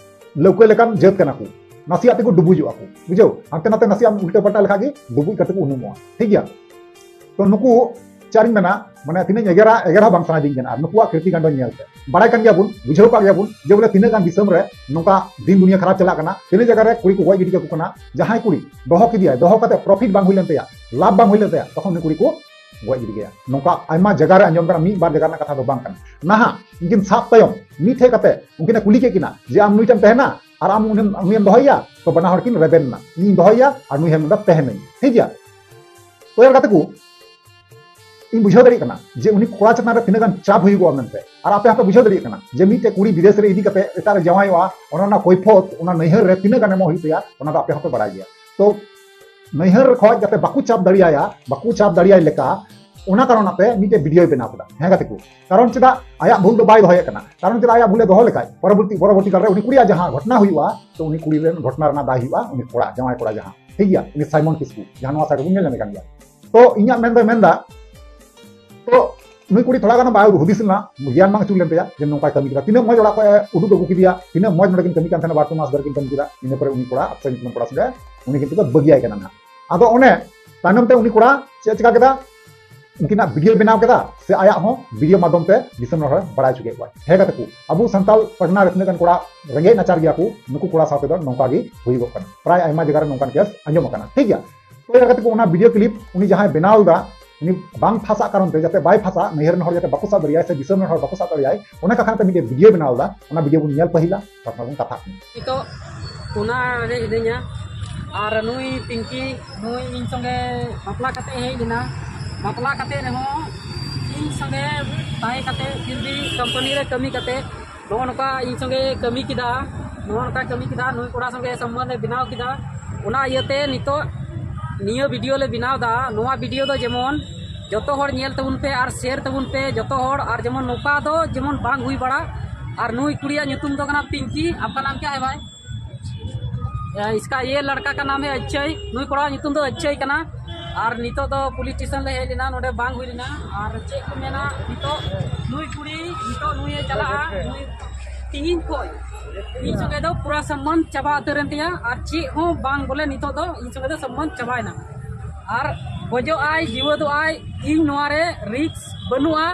ᱞᱟᱹᱣᱠᱟᱹ ᱞᱮᱠᱟᱱ ᱡᱟᱹᱛ ᱠᱟᱱᱟ ᱠᱚ, ᱱᱟᱥᱮᱭᱟᱜ ᱛᱮᱠᱚ ᱰᱩᱵᱩᱡᱚᱜᱼᱟ ᱠᱚ, ᱵᱩᱡᱷᱟᱹᱣ? ᱦᱟᱱᱛᱮ ᱱᱟᱛᱮ ᱱᱟᱥᱮᱭᱟᱜ ᱩᱞᱴᱟᱹ ᱯᱟᱞᱴᱟ ᱞᱮᱠᱷᱟᱡ ᱜᱮ ᱰᱩᱵᱩᱡ ᱠᱟᱛᱮ ᱠᱚ ᱩᱱᱩᱢᱚᱜᱼᱟ, ᱴᱷᱤᱠ ᱜᱮᱭᱟ? ᱛᱚ ᱱᱩᱠᱩ ᱪᱮᱫ ᱤᱧ ᱢᱮᱱᱟ, ᱢᱟᱱᱮ ᱛᱤᱱᱟᱹᱧ ᱮᱜᱮᱨᱟ, ᱮᱜᱮᱨ ᱦᱚᱸ ᱵᱟᱝ ᱥᱟᱱᱟᱭᱤᱫᱤᱧ ᱠᱟᱱᱟ᱾ ᱟᱨ ᱱᱩᱠᱩᱣᱟᱜ ᱠᱤᱨᱛᱤ ᱠᱟᱱᱰᱚ ᱧᱮᱞ ᱛᱮ ᱵᱟᱲᱟᱭ ᱠᱟᱱ ᱜᱮᱭᱟᱵᱚᱱ, ᱵᱩᱡᱷᱟᱹᱣ ᱠᱟᱜ ᱜᱮᱭᱟᱵᱚᱱ ᱡᱮ ᱵᱚᱞᱮ ᱛᱤᱱᱟᱹᱜ ᱜᱟᱱ ᱫᱤᱥᱚᱢ ᱨᱮ ᱱᱚᱝᱠᱟ ᱫᱤᱱ ᱫᱩᱱᱤᱭᱟᱹ ᱠᱷᱟᱨᱟᱯ ᱪᱟᱞᱟᱜ ᱠᱟᱱᱟ, ᱛᱤᱱᱟᱹᱜ ᱡᱟᱭᱜᱟ ᱨᱮ ᱠᱩᱲᱤ ᱠᱚ ᱜᱚᱡ ᱜᱤᱰᱤ ᱠᱟᱠᱚ ᱠᱟᱱᱟ᱾ ᱡᱟᱦᱟᱸᱭ ᱠᱩᱲᱤ ᱫᱚᱦᱚ ᱠᱮᱫᱮᱭᱟᱭ, ᱫᱚᱦᱚ ᱠᱟᱛᱮ ᱯᱨᱚᱯᱷᱤᱴ ᱵᱟᱝ ᱦᱩᱭ ᱞᱮᱱ ᱛᱟᱭᱟ, ᱞᱟᱵᱷ ᱵᱟᱝ ᱦᱩᱭ ᱞᱮᱱ ᱛᱟᱭᱟ, ᱛᱚᱠᱷᱚᱱ ᱩᱱᱤ ᱠᱩᱲᱤ ᱠᱚ ᱜᱚᱡ ᱜᱤᱰᱤ ᱠᱟᱭᱟ᱾ ᱱᱚᱝᱠᱟ ᱟᱭᱢᱟ ᱡᱟᱭᱜᱟ ᱨᱮ ᱟᱸᱡᱚᱢ ᱠᱟᱱᱟ, ᱢᱤᱫ ᱵᱟᱨ ᱡᱟᱭᱜᱟ ᱨᱮᱱᱟᱜ ᱠᱟᱛᱷᱟ ᱫᱚ ᱵᱟᱝ ᱠᱟᱱᱟ᱾ ᱱᱟᱦᱟᱜ ᱩᱱᱠᱤᱱ ᱥᱟᱵ ᱛᱟᱭᱚᱢ ᱢᱤᱫ ᱴᱷᱮᱡ ᱠᱟᱛᱮ ᱩᱱᱠᱤᱱ ᱮ ᱠᱩᱞᱤ ᱠᱮᱫ ᱠᱤᱱᱟ ᱡᱮ, "ᱟᱢ ᱱᱩᱭ ᱴᱷᱮᱱ ᱛᱟᱦᱮᱱᱟ ᱟᱨ ᱟᱢ ᱩᱱᱤᱢ, ᱩᱱᱤᱭᱮᱢ ᱫᱚᱦᱚᱭᱮᱭᱟ?" ᱛᱚ ᱵᱟᱱᱟ ᱦᱚᱲ ᱠᱤᱱ ᱨᱮᱵᱮᱱ ᱮᱱᱟ, "ᱤᱧ ᱫᱚᱦᱚᱭᱮᱭᱟ ᱟᱨ ᱱᱩᱭ ᱦᱚᱸ ᱢᱮᱱᱫᱟ ᱛᱟᱦᱮᱱᱟᱹᱧ", ᱴᱷᱤᱠ ᱜᱮᱭᱟ? ᱛᱚ ᱭᱟᱨ ᱜᱟᱛᱮ ᱠᱚ, ᱤᱧ ᱵᱩᱡᱷᱟᱹᱣ ᱫᱟᱲᱮᱭᱟᱜ ᱠᱟᱱᱟ ᱡᱮ ᱩᱱᱤ ᱠᱚᱲᱟ ᱪᱮᱛᱟᱱ ᱨᱮ ᱛᱤᱱᱟᱹᱜ ᱜᱟᱱ ᱪᱟᱯ ᱦᱩᱭᱩᱜᱚᱜᱼᱟ ᱢᱮᱱᱛᱮ᱾ ᱟᱨ ᱟᱯᱮ ᱦᱚᱸᱯᱮ ᱵᱩᱡᱷᱟᱹᱣ ᱫᱟᱲᱮᱭᱟᱜ ᱠᱟᱱᱟ ᱡᱮ ᱢᱤᱫᱴᱮᱡ ᱠᱩᱲᱤ ᱵᱤᱫᱮᱥ ᱨᱮ ᱤᱫᱤ ᱠᱟᱛᱮ ᱮᱴᱟᱜ ᱨᱮ ᱡᱟᱶᱟᱭᱚᱜᱼᱟ, ᱚᱱᱟ ᱨᱮᱱᱟᱜ ᱠᱚᱭᱯᱷᱚᱛ, ᱚᱱᱟ ᱱᱟᱹᱭᱦᱟᱹᱨ ᱨᱮ ᱛᱤᱱᱟᱹᱜ ᱜᱟᱱ ᱮᱢᱚᱜ ᱦᱩᱭᱩᱜ ᱛᱟᱭᱟ, ᱚᱱᱟ ᱫᱚ ᱟᱯᱮ ᱦᱚᱸᱯᱮ ᱵᱟᱲᱟᱭ ᱜᱮᱭᱟ᱾ ᱛᱚ ᱱᱟᱹᱭᱦᱟᱹᱨ ᱠᱷᱚᱡ ᱡᱟᱛᱮ ᱵᱟᱠᱚ ᱪᱟᱯ ᱫᱟᱲᱮᱭᱟᱭᱟ, ᱵᱟᱠᱚ ᱪᱟᱯ ᱫᱟᱲᱮᱭᱟᱭ ᱞᱮᱠᱟ, ᱚᱱᱟ ᱠᱟᱨᱚᱱ ᱟᱛᱮ ᱢᱤᱫᱴᱮᱡ ᱵᱷᱤᱰᱤᱭᱳᱭ ᱵᱮᱱᱟᱣ ᱠᱮᱫᱟ᱾ ᱦᱮᱸ ᱜᱟᱛᱮ ᱠᱚ, ᱠᱟᱨᱚᱱ ᱪᱮᱫᱟᱜ ᱟᱭᱟᱜ ᱵᱷᱩᱞ ᱫᱚ ᱵᱟᱭ ᱫᱚᱦᱚᱭᱮᱫ ᱠᱟᱱᱟ? ᱠᱟᱨᱚᱱ ᱪᱮᱫᱟᱜ ᱟᱭᱟᱜ ᱵᱷᱩᱞᱮ ᱫᱚᱦᱚ ᱞᱮᱠᱷᱟᱡ ᱯᱚᱨᱚᱵᱚᱨᱛᱤ, ᱯᱚᱨᱚᱵᱚᱨᱛᱤ ᱠᱟᱞ ᱨᱮ ᱩᱱᱤ ᱠᱩᱲᱤᱭᱟᱜ ᱡᱟᱦᱟᱸ ᱜᱷᱚᱴᱱᱟ ᱦᱩᱭᱩᱜᱼᱟ, ᱛᱚ ᱩᱱᱤ ᱠᱩᱲᱤ ᱨᱮᱱ ᱜᱷᱚᱴᱱᱟ ᱨᱮᱱᱟᱜ ᱫᱟᱭ ᱦᱩᱭᱩᱜᱼᱟ ᱩᱱᱤ ᱠᱚᱲᱟ, ᱡᱟᱶᱟᱭ ᱠᱚᱲᱟ ᱡᱟᱦᱟᱸ, ᱴᱷᱤᱠ ᱜᱮᱭᱟ, ᱩᱱᱤ ᱥᱟᱭᱢᱚᱱ ᱠᱤᱥᱠᱩ, ᱡᱟᱦᱟᱸ ᱱᱚᱣᱟ ᱥᱟᱭᱤᱰ ᱨᱮᱵᱚᱱ ᱧᱮᱞ ᱧᱟᱢᱮ ᱠᱟᱱ ᱜᱮᱭᱟ᱾ ᱛᱚ ᱤᱧᱟᱹᱜ ᱢᱮᱱ ᱫᱚᱭ ᱢᱮᱱᱫᱟ, ᱛᱚ ᱱᱩᱭ ᱠᱩᱲᱤ ᱛᱷᱚᱲᱟ ᱜᱟᱱ ᱵᱟᱭ ᱦᱩᱫᱤᱥ ᱞᱮᱱᱟ, ᱜᱮᱭᱟᱱ ᱵᱟᱝ ᱟᱹᱪᱩᱨ ᱞᱮᱱ ᱛᱟᱭᱟ ᱡᱮ ᱱᱚᱝᱠᱟᱭ ᱠᱟᱹᱢᱤ ᱠᱮᱫᱟ᱾ ᱛᱤᱱᱟᱹᱜ ᱢᱚᱡᱽ ᱚᱲᱟᱜ ᱠᱷᱚᱡ ᱮ ᱩᱰᱩᱠ ᱟᱹᱜᱩ ᱠᱮᱫᱮᱭᱟ, ᱛᱤᱱᱟᱹᱜ ᱢᱚᱡᱽ ᱱᱚᱰᱮ ᱠᱤᱱ ᱠᱟᱹᱢᱤ ᱠᱟᱱ ᱛᱟᱦᱮᱱᱟ, ᱵᱟᱨ ᱯᱮ ᱢᱟᱥ ᱫᱷᱚᱨᱮ ᱠᱤᱱ ᱠᱟᱹᱢᱤ ᱠᱮᱫᱟ᱾ ᱤᱱᱟᱹ ᱯᱚᱨᱮ ᱩᱱᱤ ᱠᱚᱲᱟ, ᱟᱯᱥᱮᱱ ᱧᱩᱛᱩᱢ ᱠᱚᱲᱟ ᱥᱚᱸᱜᱮ ᱩᱱᱤ ᱠᱤᱱᱛᱩ ᱠᱚ ᱵᱟᱹᱜᱤᱭᱟᱭ ᱠᱟᱱᱟ ᱱᱟᱦᱟᱜ᱾ ᱟᱫᱚ ᱚᱱᱮ ᱛᱟᱭᱱᱚᱢ ᱛᱮ ᱩᱱᱤ ᱠᱚᱲᱟ ᱪᱮᱫ ᱪᱮᱠᱟ ᱠᱮᱫᱟ, ᱩᱱᱠᱤᱱᱟᱜ ᱵᱷᱤᱰᱤᱭᱳ ᱵᱮᱱᱟᱣ ᱠᱮᱫᱟ, ᱥᱮ ᱟᱭᱟᱜ ᱦᱚᱸ ᱵᱷᱤᱰᱤᱭᱳ ᱢᱟᱫᱽᱫᱷᱚᱢ ᱛᱮ ᱫᱤᱥᱚᱢ ᱦᱚᱲ ᱵᱟᱲᱟᱭ ᱦᱚᱪᱚ ᱠᱮᱫ ᱠᱚᱣᱟ᱾ ᱦᱮᱸ ᱜᱟᱛᱮ ᱠᱚ, ᱟᱵᱚ ᱥᱟᱱᱛᱟᱲ ᱯᱟᱨᱜᱟᱱᱟ ᱨᱮ ᱛᱤᱱᱟᱹᱜ ᱜᱟᱱ ᱠᱚᱲᱟ ᱨᱮᱸᱜᱮᱡ ᱱᱟᱪᱟᱨ ᱜᱮᱭᱟ ᱠᱚ, ᱱᱩᱠᱩ ᱠᱚᱲᱟ ᱥᱟᱶ ᱛᱮᱫᱚ ᱱᱚᱝᱠᱟ ᱜᱮ ᱦᱩᱭᱩᱜᱚᱜ ᱠᱟᱱᱟ᱾ ᱯᱨᱟᱭ ᱟᱭᱢᱟ ᱡᱟᱭᱜᱟ ᱨᱮ ᱱᱚᱝᱠᱟᱱ ᱠᱮᱥ ᱟᱸᱡᱚᱢ ᱟᱠᱟᱱᱟ, ᱴᱷᱤᱠ ᱜᱮᱭᱟ? ᱛᱚ ᱭᱟᱨ ᱜᱟᱛᱮ ᱠᱚ, ᱚᱱᱟ ᱵᱷᱤᱰᱤᱭᱳ ᱠᱞᱤᱯ ᱩᱱᱤ ᱡᱟᱦᱟᱸᱭ ᱵᱮᱱᱟᱣ ᱞᱮᱫᱟ, ᱩᱱᱤ ᱵᱟᱝ ᱯᱷᱟᱥᱟᱜ ᱠᱟᱨᱚᱱ ᱛᱮ, ᱡᱟᱛᱮ ᱵᱟᱭ ᱯᱷᱟᱥᱟᱜ, ᱱᱟᱹᱭᱦᱟᱹᱨ ᱨᱮᱱ ᱦᱚᱲ ᱡᱟᱛᱮ ᱵᱟᱠᱚ ᱥᱟᱵ ᱫᱟᱲᱮᱭᱟᱭ ᱥᱮ ᱫᱤᱥᱚᱢ ᱨᱮᱱ ᱦᱚᱲ ᱵᱟᱠᱚ ᱥᱟᱵ ᱫᱟᱲᱮᱭᱟᱭ, ᱚᱱᱟ ᱠᱟᱛᱷᱟ ᱛᱮ ᱢᱤᱫᱴᱮᱡ ᱵᱷᱤᱰᱤᱭᱳ ᱵᱮᱱᱟᱣ ᱞᱮᱫᱟ᱾ ᱚᱱᱟ ᱵᱷᱤᱰᱤᱭᱳ ᱵᱚᱱ ᱧᱮᱞ ᱯᱟᱹᱦᱤᱞᱟ, ᱛᱟᱨᱯᱚᱨ ᱵᱚᱱ ᱠᱟᱛᱷᱟᱜ ᱠᱟᱱᱟ᱾ ᱱᱤᱛᱚᱜ ᱚᱱᱟ ᱨᱮ ᱦᱤᱱᱟᱹᱧᱟ᱾ ᱟᱨ ᱱᱩᱭ ᱯᱤᱝᱠᱤ, ᱱᱩᱭ ᱤᱧ ᱥᱚᱸᱜᱮ ᱵᱟᱯᱞᱟ ᱠᱟᱛᱮ ᱦᱮᱡ ᱞᱮᱱᱟ᱾ ᱵᱟᱯᱞᱟ ᱠᱟᱛᱮ ᱨᱮᱦᱚᱸ ᱤᱧ ᱥᱚᱸᱜᱮ ᱛᱟᱦᱮᱸ ᱠᱟᱛᱮ, ᱯᱷᱤᱨ ᱵᱷᱤ ᱠᱳᱢᱯᱟᱱᱤ ᱨᱮ ᱠᱟᱹᱢᱤ ᱠᱟᱛᱮ ᱱᱚᱜᱼᱚ ᱱᱚᱝᱠᱟ ᱤᱧ ᱥᱚᱸᱜᱮ ᱠᱟᱹᱢᱤ ᱠᱮᱫᱟ, ᱱᱚᱜᱼᱚ ᱱᱚᱝᱠᱟ ᱠᱟᱹᱢᱤ ᱠᱮᱫᱟ, ᱱᱩᱭ ᱠᱚᱲᱟ ᱥᱚᱸᱜᱮ ᱥᱚᱢᱵᱚᱱᱫᱷ ᱮ ᱵᱮᱱᱟᱣ ᱠᱮᱫᱟ᱾ ᱚᱱᱟ ᱤᱭᱟᱹᱛᱮ ᱱᱤᱛᱚᱜ ᱱᱤᱭᱟᱹ ᱵᱷᱤᱰᱤᱭᱳ ᱞᱮ ᱵᱮᱱᱟᱣ ᱮᱫᱟ, ᱱᱚᱣᱟ ᱵᱷᱤᱰᱤᱭᱳ ᱫᱚ ᱡᱮᱢᱚᱱ ᱡᱚᱛᱚ ᱦᱚᱲ ᱧᱮᱞ ᱛᱟᱵᱚᱱ ᱯᱮ ᱟᱨ ᱥᱮᱭᱟᱨ ᱛᱟᱵᱚᱱ ᱯᱮ ᱡᱚᱛᱚ ᱦᱚᱲ, ᱟᱨ ᱡᱮᱢᱚᱱ ᱱᱚᱝᱠᱟ ᱫᱚ ᱡᱮᱢᱚᱱ ᱵᱟᱝ ᱦᱩᱭ ᱵᱟᱲᱟᱜ᱾ ᱟᱨ ᱱᱩᱭ ᱠᱩᱲᱤᱭᱟᱜ ᱧᱩᱛᱩᱢ ᱫᱚ ᱠᱟᱱᱟ ᱯᱤᱝᱠᱤ᱾ आपका नाम क्या है भाई? इसका, ये लड़का का नाम है अच्छाई। ᱱᱩᱭ ᱠᱚᱲᱟ ᱧᱩᱛᱩᱢ ᱫᱚ ᱟᱪᱪᱟᱭ ᱠᱟᱱᱟ᱾ ᱟᱨ ᱱᱤᱛᱚᱜ ᱫᱚ ᱯᱩᱞᱤᱥ ᱥᱴᱮᱥᱚᱱ ᱞᱮ ᱦᱮᱡ ᱞᱮᱱᱟ, ᱱᱚᱰᱮ ᱵᱟᱝ ᱦᱩᱭ ᱞᱮᱱᱟ᱾ ᱟᱨ ᱪᱮᱫ ᱠᱚ ᱢᱮᱱᱟ, ᱱᱤᱛᱚᱜ ᱱᱩᱭ ᱠᱩᱲᱤ ᱱᱤᱛᱚᱜ ᱱᱩᱭᱮ ᱪᱟᱞᱟᱜᱼᱟ, ᱱᱩᱭ ᱛᱤᱦᱤᱧ ᱠᱷᱚᱱ ᱤᱧ ᱥᱚᱸᱜᱮ ᱫᱚ ᱯᱩᱨᱟᱹ ᱥᱚᱢᱵᱚᱱᱫᱷ ᱪᱟᱵᱟ ᱩᱛᱟᱹᱨ ᱮᱱ ᱛᱤᱧᱟ᱾ ᱟᱨ ᱪᱮᱫ ᱦᱚᱸ ᱵᱟᱝ ᱵᱚᱞᱮ, ᱱᱤᱛᱚᱜ ᱫᱚ ᱤᱧ ᱥᱚᱸᱜᱮ ᱫᱚ ᱥᱚᱢᱵᱚᱱᱫᱷ ᱪᱟᱵᱟᱭᱮᱱᱟ᱾ ᱟᱨ ᱜᱚᱡᱚᱜ ᱟᱭ, ᱡᱤᱣᱮᱫᱚᱜ ᱟᱭ, ᱤᱧ ᱱᱚᱣᱟ ᱨᱮ ᱨᱤᱠᱥ ᱵᱟᱹᱱᱩᱜᱼᱟ᱾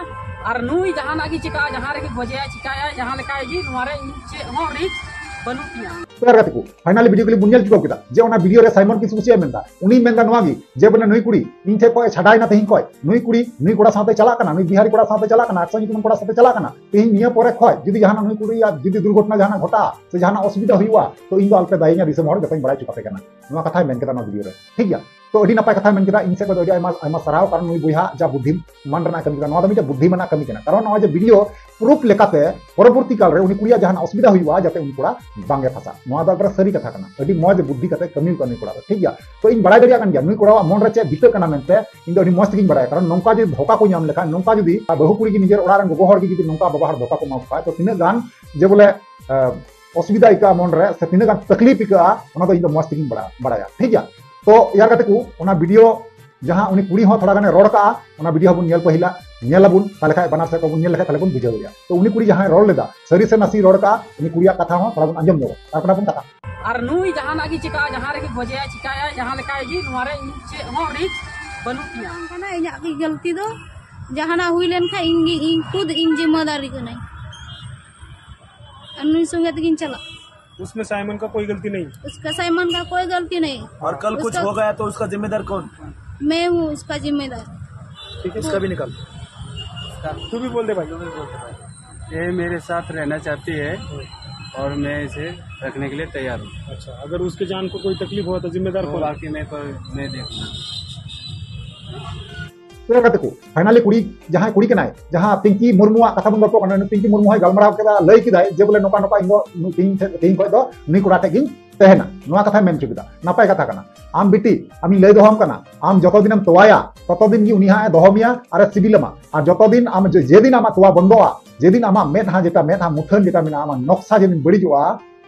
ᱟᱨ ᱱᱩᱭ ᱡᱟᱦᱟᱱᱟᱜ ᱜᱮ ᱪᱤᱠᱟᱹᱜᱼᱟ, ᱡᱟᱦᱟᱸ ᱨᱮᱜᱮ ᱜᱚᱡᱮᱭᱟᱭ, ᱪᱤᱠᱟᱹᱭᱟᱭ, ᱡᱟᱦᱟᱸ ᱞᱮᱠᱟᱭ ᱜᱮ, ᱱᱚᱣᱟ ᱨᱮ ᱤᱧ ᱪᱮᱫ ᱦᱚᱸ ᱨᱤᱠᱥ ᱵᱟᱹᱱᱩᱜ ᱛᱤᱧᱟ᱾ ᱛᱚ ᱜᱟᱛᱮ ᱠᱚ, finally video clip ᱵᱚᱱ ᱧᱮᱞ ᱪᱩᱠᱟᱹᱣ ᱠᱮᱫᱟ ᱡᱮ ᱚᱱᱟ video ᱨᱮ ᱥᱟᱭᱢᱚᱱ ᱠᱤᱥᱠᱩ ᱪᱮᱫ ᱮ ᱢᱮᱱᱫᱟ᱾ ᱩᱱᱤᱭ ᱢᱮᱱᱫᱟ ᱱᱚᱣᱟ ᱜᱮ ᱡᱮ ᱵᱚᱞᱮ ᱱᱩᱭ ᱠᱩᱲᱤ ᱤᱧ ᱴᱷᱮᱡ ᱠᱷᱚᱡ ᱮ ᱪᱷᱟᱰᱟᱭᱮᱱᱟ ᱛᱮᱦᱮᱧ ᱠᱷᱚᱡ, ᱱᱩᱭ ᱠᱩᱲᱤ ᱱᱩᱭ ᱠᱚᱲᱟ ᱥᱟᱶᱛᱮ ᱪᱟᱞᱟᱜ ᱠᱟᱱᱟ, ᱱᱩᱭ ᱵᱤᱦᱟᱨᱤ ᱠᱚᱲᱟ ᱥᱟᱶᱛᱮ ᱪᱟᱞᱟᱜ ᱠᱟᱱᱟ, ᱟᱠᱥᱚᱭ ᱧᱩᱛᱩᱢ ᱠᱚᱲᱟ ᱥᱟᱶᱛᱮ ᱪᱟᱞᱟᱜ ᱠᱟᱱᱟ, ᱛᱮᱦᱮᱧ ᱱᱤᱭᱟᱹ ᱯᱚᱨᱮ ᱠᱷᱚᱡ ᱡᱩᱫᱤ ᱡᱟᱦᱟᱱᱟᱜ ᱱᱩᱭ ᱠᱩᱲᱤᱭᱟᱜ ᱡᱩᱫᱤ ᱫᱩᱨᱜᱷᱚᱴᱚᱱᱟ ᱡᱟᱦᱟᱱᱟᱜ ᱜᱷᱚᱴᱟᱜᱼᱟ ᱥᱮ ᱡᱟᱦᱟᱱᱟᱜ ᱚᱥᱩᱵᱤᱫᱷᱟ ᱦᱩᱭᱩᱜᱼᱟ, ᱛᱚ ᱤᱧ ᱫᱚ ᱟᱞᱯᱮ ᱫᱟᱭᱤᱧᱟ, ᱫᱤᱥᱚᱢ ᱦᱚᱲ ᱡᱚᱛᱚᱧ ᱵᱟᱲᱟᱭ ᱦᱚᱪᱚ ᱠᱟᱯᱮ ᱠᱟᱱᱟ᱾ ᱱᱚᱣᱟ ᱠᱟᱛᱷᱟᱭ ᱢᱮᱱ ᱠᱮᱫᱟ ᱱᱚᱣᱟ video ᱨᱮ, ᱴᱷᱤᱠ ᱜᱮᱭᱟ? ᱛᱚ ᱟᱹᱰᱤ ᱱᱟᱯᱟᱭ ᱠᱟᱛᱷᱟᱭ ᱢᱮᱱ ᱠᱮᱫᱟ, ᱤᱧ ᱥᱮᱫ ᱠᱷᱚᱱ ᱫᱚ ᱟᱹᱰᱤ ᱟᱭᱢᱟ ᱟᱭᱢᱟ ᱥᱟᱨᱦᱟᱣ, ᱠᱟᱨᱚᱱ ᱱᱩᱭ ᱵᱚᱭᱦᱟ ᱡᱟ ᱵᱩᱫᱽᱫᱷᱤ ᱢᱟᱱ ᱨᱮᱱᱟᱜ ᱠᱟᱹᱢᱤ ᱠᱟᱱᱟ, ᱱᱚᱣᱟ ᱫᱚ ᱢᱤᱫᱴᱮᱱ ᱵᱩᱫᱽᱫᱷᱤᱢᱟᱱᱟᱜ ᱠᱟᱹᱢᱤ ᱠᱟᱱᱟ᱾ ᱠᱟᱨᱚᱱ ᱱᱚᱜᱼᱚᱭ ᱡᱮ video ᱯᱨᱩᱯᱷ ᱞᱮᱠᱟᱛᱮ ᱯᱚᱨᱚᱵᱚᱨᱛᱤ ᱠᱟᱞ ᱨᱮ ᱩᱱᱤ ᱠᱩᱲᱤᱭᱟᱜ ᱡᱟᱦᱟᱱᱟᱜ ᱚᱥᱩᱵᱤᱫᱷᱟ ᱦᱩᱭᱩᱜᱼᱟ, ᱡᱟᱛᱮ ᱩᱱᱤ ᱠᱚᱲᱟ ᱵᱟᱝ ᱮ ᱯᱷᱟᱸᱥᱟ᱾ ᱱᱚᱣᱟ ᱫᱚ ᱮᱠᱵᱟᱨᱮ ᱥᱟᱹᱨᱤ ᱠᱟᱛᱷᱟ ᱠᱟᱱᱟ᱾ ᱟᱹᱰᱤ ᱢᱚᱡᱽ ᱵᱩᱫᱽᱫᱷᱤ ᱠᱟᱛᱮ ᱠᱟᱹᱢᱤ ᱠᱟᱜᱼᱟ ᱱᱩᱭ ᱠᱚᱲᱟ ᱫᱚ, ᱴᱷᱤᱠ ᱜᱮᱭᱟ? ᱛᱚ ᱤᱧ ᱵᱟᱲᱟᱭ ᱫᱟᱲᱮᱭᱟᱜ ᱠᱟᱱ ᱜᱮᱭᱟ ᱱᱩᱭ ᱠᱚᱲᱟᱣᱟᱜ ᱢᱚᱱ ᱨᱮ ᱪᱮᱫ ᱵᱤᱛᱟᱹᱜ ᱠᱟᱱᱟ ᱢᱮᱱᱛᱮ᱾ ᱤᱧ ᱫᱚ ᱟᱹᱰᱤ ᱢᱚᱡᱽ ᱛᱮᱜᱤᱧ ᱵᱟᱲᱟᱭᱟ, ᱠᱟᱨᱚᱱ ᱱᱚᱝᱠᱟ ᱡᱩᱫᱤ ᱫᱷᱳᱠᱟ ᱠᱚ ᱧᱟᱢ ᱞᱮᱠᱷᱟᱱ, ᱱᱚᱝᱠᱟ ᱡᱩᱫᱤ ᱵᱟᱹᱦᱩ ᱠᱩᱲᱤ ᱜᱮ ᱱᱤᱡᱮᱨ ᱚᱲᱟᱜ ᱨᱮᱱ ᱜᱚᱜᱚ ᱦᱚᱲ ᱜᱮ ᱡᱩᱫᱤ ᱱᱚᱝᱠᱟ ᱵᱟᱵᱟ ᱦᱚᱲ ᱫᱷᱳᱠᱟ ᱠᱚ ᱮᱢᱟ ᱠᱚ ᱠᱷᱟᱡ, ᱛᱚ ᱛᱤᱱᱟᱹᱜ ᱜᱟᱱ ᱡᱮ ᱵᱚᱞᱮ, ᱟᱸ, ᱚᱥᱩᱵᱤᱫᱷᱟ ᱟᱹᱭᱠᱟᱹᱜᱼᱟ ᱢᱚᱱ ᱨᱮ, ᱥᱮ ᱛᱤᱱᱟᱹᱜ ᱜᱟᱱ ᱛᱟᱠᱞᱤᱯ ᱟᱹᱭᱠᱟᱹᱜᱼᱟ, ᱚᱱᱟ ᱫᱚ ᱤᱧ ᱫᱚ ᱢᱚᱡᱽ ᱛᱮᱜᱤᱧ ᱵᱟᱲᱟ-, ᱵᱟᱲᱟᱭᱟ, ᱴᱷᱤᱠ ᱜᱮᱭᱟ? ᱛᱚ ᱭᱟᱨ ᱜᱟᱛᱮ ᱠᱚ, ᱚᱱᱟ video ᱡᱟᱦᱟᱸ ᱩᱱᱤ ᱠᱩᱲᱤ ᱦᱚᱸ ᱛᱷᱚᱲᱟ ᱜᱟᱱᱮ ᱨᱚᱲ ᱠᱟᱜᱼᱟ, ᱚᱱᱟ video ᱦᱚᱸᱵᱚᱱ ᱧᱮᱞ ᱯᱟᱹᱦᱤᱞᱟ, ᱧᱮᱞ ᱟᱵᱚᱱ, ᱛᱟᱦᱞᱮ ᱠᱷᱟᱡ ᱵᱟᱱᱟᱨ ᱥᱮᱫ ᱠᱷᱚᱱ ᱵᱚᱱ ᱧᱮᱞ ᱞᱮᱠᱷᱟᱡ ᱛᱟᱦᱞᱮ ᱵᱚᱱ ᱵᱩᱡᱷᱟᱹᱣ ᱫᱟᱲᱮᱭᱟᱜᱼᱟ᱾ ᱛᱚ ᱩᱱᱤ ᱠᱩᱲᱤ ᱡᱟᱦᱟᱸᱭ ᱨᱚᱲ ᱞᱮᱫᱟ, ᱥᱟᱹᱨᱤ ᱥᱮ ᱱᱟᱥᱮ ᱨᱚᱲ ᱠᱟᱜᱼᱟ, ᱩᱱᱤ ᱠᱩᱲᱤᱭᱟᱜ ᱠᱟᱛᱷᱟ ᱦᱚᱸ ᱛᱷᱚᱲᱟ ᱵᱚᱱ ᱟᱸᱡᱚᱢ ᱧᱚᱜᱟ, ᱛᱟᱨᱯᱚᱨᱮ ᱵᱚᱱ ᱠᱟᱛᱷᱟ᱾ ᱟᱨ ᱱᱩᱭ ᱡᱟᱦᱟᱱᱟᱜ ᱜᱮ ᱪᱤᱠᱟᱹᱜᱼᱟ, ᱡᱟᱦᱟᱸ ᱨᱮᱜᱮ ᱜᱚᱡᱮᱭᱟᱭ, ᱪᱤᱠᱟᱹᱭᱟᱭ, ᱡᱟᱦᱟᱸ ᱞᱮᱠᱟᱭ ᱜᱮ, ᱱᱚᱣᱟ ᱨᱮ ᱤᱧ ᱪᱮᱫ ᱦᱚᱸ ᱨᱤᱠᱥ ᱵᱟᱹᱱᱩᱜ ᱛᱤᱧᱟ᱾ ᱵᱟᱝ ᱠᱟᱱᱟ ᱤᱧᱟᱹᱜ ᱜᱮ ᱜᱟᱹᱞᱛᱤ ᱫᱚ, ᱡᱟᱦᱟᱱᱟᱜ ᱦᱩᱭ ᱞᱮᱱᱠᱷᱟᱱ ᱤᱧ ᱜᱮ, ᱤᱧ ᱠᱷᱩᱫ ᱤᱧ ᱡᱤᱢᱢᱮᱫᱟᱨᱤ ᱠᱟᱹᱱᱟᱹᱧ᱾ ᱟᱨ ᱱᱩᱭ ᱥᱚᱸᱜᱮ ᱛᱮᱜᱤᱧ ᱪᱟᱞᱟᱜ᱾ उसमें साइमन का कोई गलती नहीं। उसका साइमन का कोई गलती नहीं। और कल कुछ उसका हो गया तो उसका जिम्मेदार कौन? मैं हूँ उसका जिम्मेदार। ठीक है, इसका भी निकाल। तू भी बोल दे भाई। ये मेरे साथ रहना चाहती है और मैं इसे रखने के लिए तैयार हूँ। अच्छा, अगर उसके जान को कोई तकलीफ हुआ तो जिम्मेदार तो कौन? बाकी मैं तो, मैं देखूंगा। ᱛᱚ ᱜᱟᱛᱮ ᱠᱚ, finally ᱠᱩᱲᱤ, ᱡᱟᱦᱟᱸᱭ ᱠᱩᱲᱤ ᱠᱟᱱᱟᱭ, ᱡᱟᱦᱟᱸ ᱯᱤᱝᱠᱤ ᱢᱩᱨᱢᱩᱣᱟᱜ ᱠᱟᱛᱷᱟ ᱵᱚᱱ ᱜᱚᱞᱯᱚ ᱠᱟᱱᱟ, ᱩᱱᱤ ᱯᱤᱝᱠᱤ ᱢᱩᱨᱢᱩ ᱦᱚᱸᱭ ᱜᱟᱞᱢᱟᱨᱟᱣ ᱠᱮᱫᱟ, ᱞᱟᱹᱭ ᱠᱮᱫᱟᱭ ᱡᱮ ᱵᱚᱞᱮ ᱱᱚᱝᱠᱟ ᱱᱚᱝᱠᱟ ᱤᱧ ᱫᱚ ᱛᱤᱦᱤᱧ ᱴᱷᱮᱡ, ᱛᱤᱦᱤᱧ ᱠᱷᱚᱡ ᱫᱚ ᱱᱩᱭ ᱠᱚᱲᱟ ᱴᱷᱮᱡ ᱜᱤᱧ ᱛᱟᱦᱮᱱᱟ, ᱱᱚᱣᱟ ᱠᱟᱛᱷᱟᱭ ᱢᱮᱱ ᱦᱚᱪᱚ ᱠᱮᱫᱟ᱾ ᱱᱟᱯᱟᱭ ᱠᱟᱛᱷᱟ ᱠᱟᱱᱟ᱾ ᱟᱢ ᱵᱤᱴᱤ, ᱟᱢᱤᱧ ᱞᱟᱹᱭ ᱫᱚᱦᱚ ᱟᱢ ᱠᱟᱱᱟ, ᱟᱢ ᱡᱚᱛᱚ ᱫᱤᱱᱮᱢ ᱛᱚᱣᱟᱭᱟ, ᱛᱚᱛᱚ ᱫᱤᱱ ᱜᱮ ᱩᱱᱤ ᱦᱟᱸᱜ ᱮ ᱫᱚᱦᱚ ᱢᱮᱭᱟ ᱟᱨ ᱮ ᱥᱤᱵᱤᱞ ᱟᱢᱟ᱾ ᱟᱨ ᱡᱚᱛᱚ ᱫᱤᱱ ᱟᱢ ᱡᱮ, ᱡᱮᱫᱤᱱ ᱟᱢᱟᱜ ᱛᱚᱣᱟ ᱵᱚᱱᱫᱚᱜᱼᱟ, ᱡᱮᱫᱤᱱ ᱟᱢᱟᱜ ᱢᱮᱫᱦᱟ ᱡᱮᱴᱟ, ᱢᱮᱫᱦᱟ ᱢᱩᱴᱷᱟᱹᱱ ᱡᱮᱴᱟ ᱢᱮᱱᱟᱜᱼᱟ, ᱟᱢᱟᱜ ᱱᱚᱠᱥᱟ ᱡᱮᱫᱤᱱ ᱵᱟᱹᱲᱤᱡᱚᱜᱼᱟ,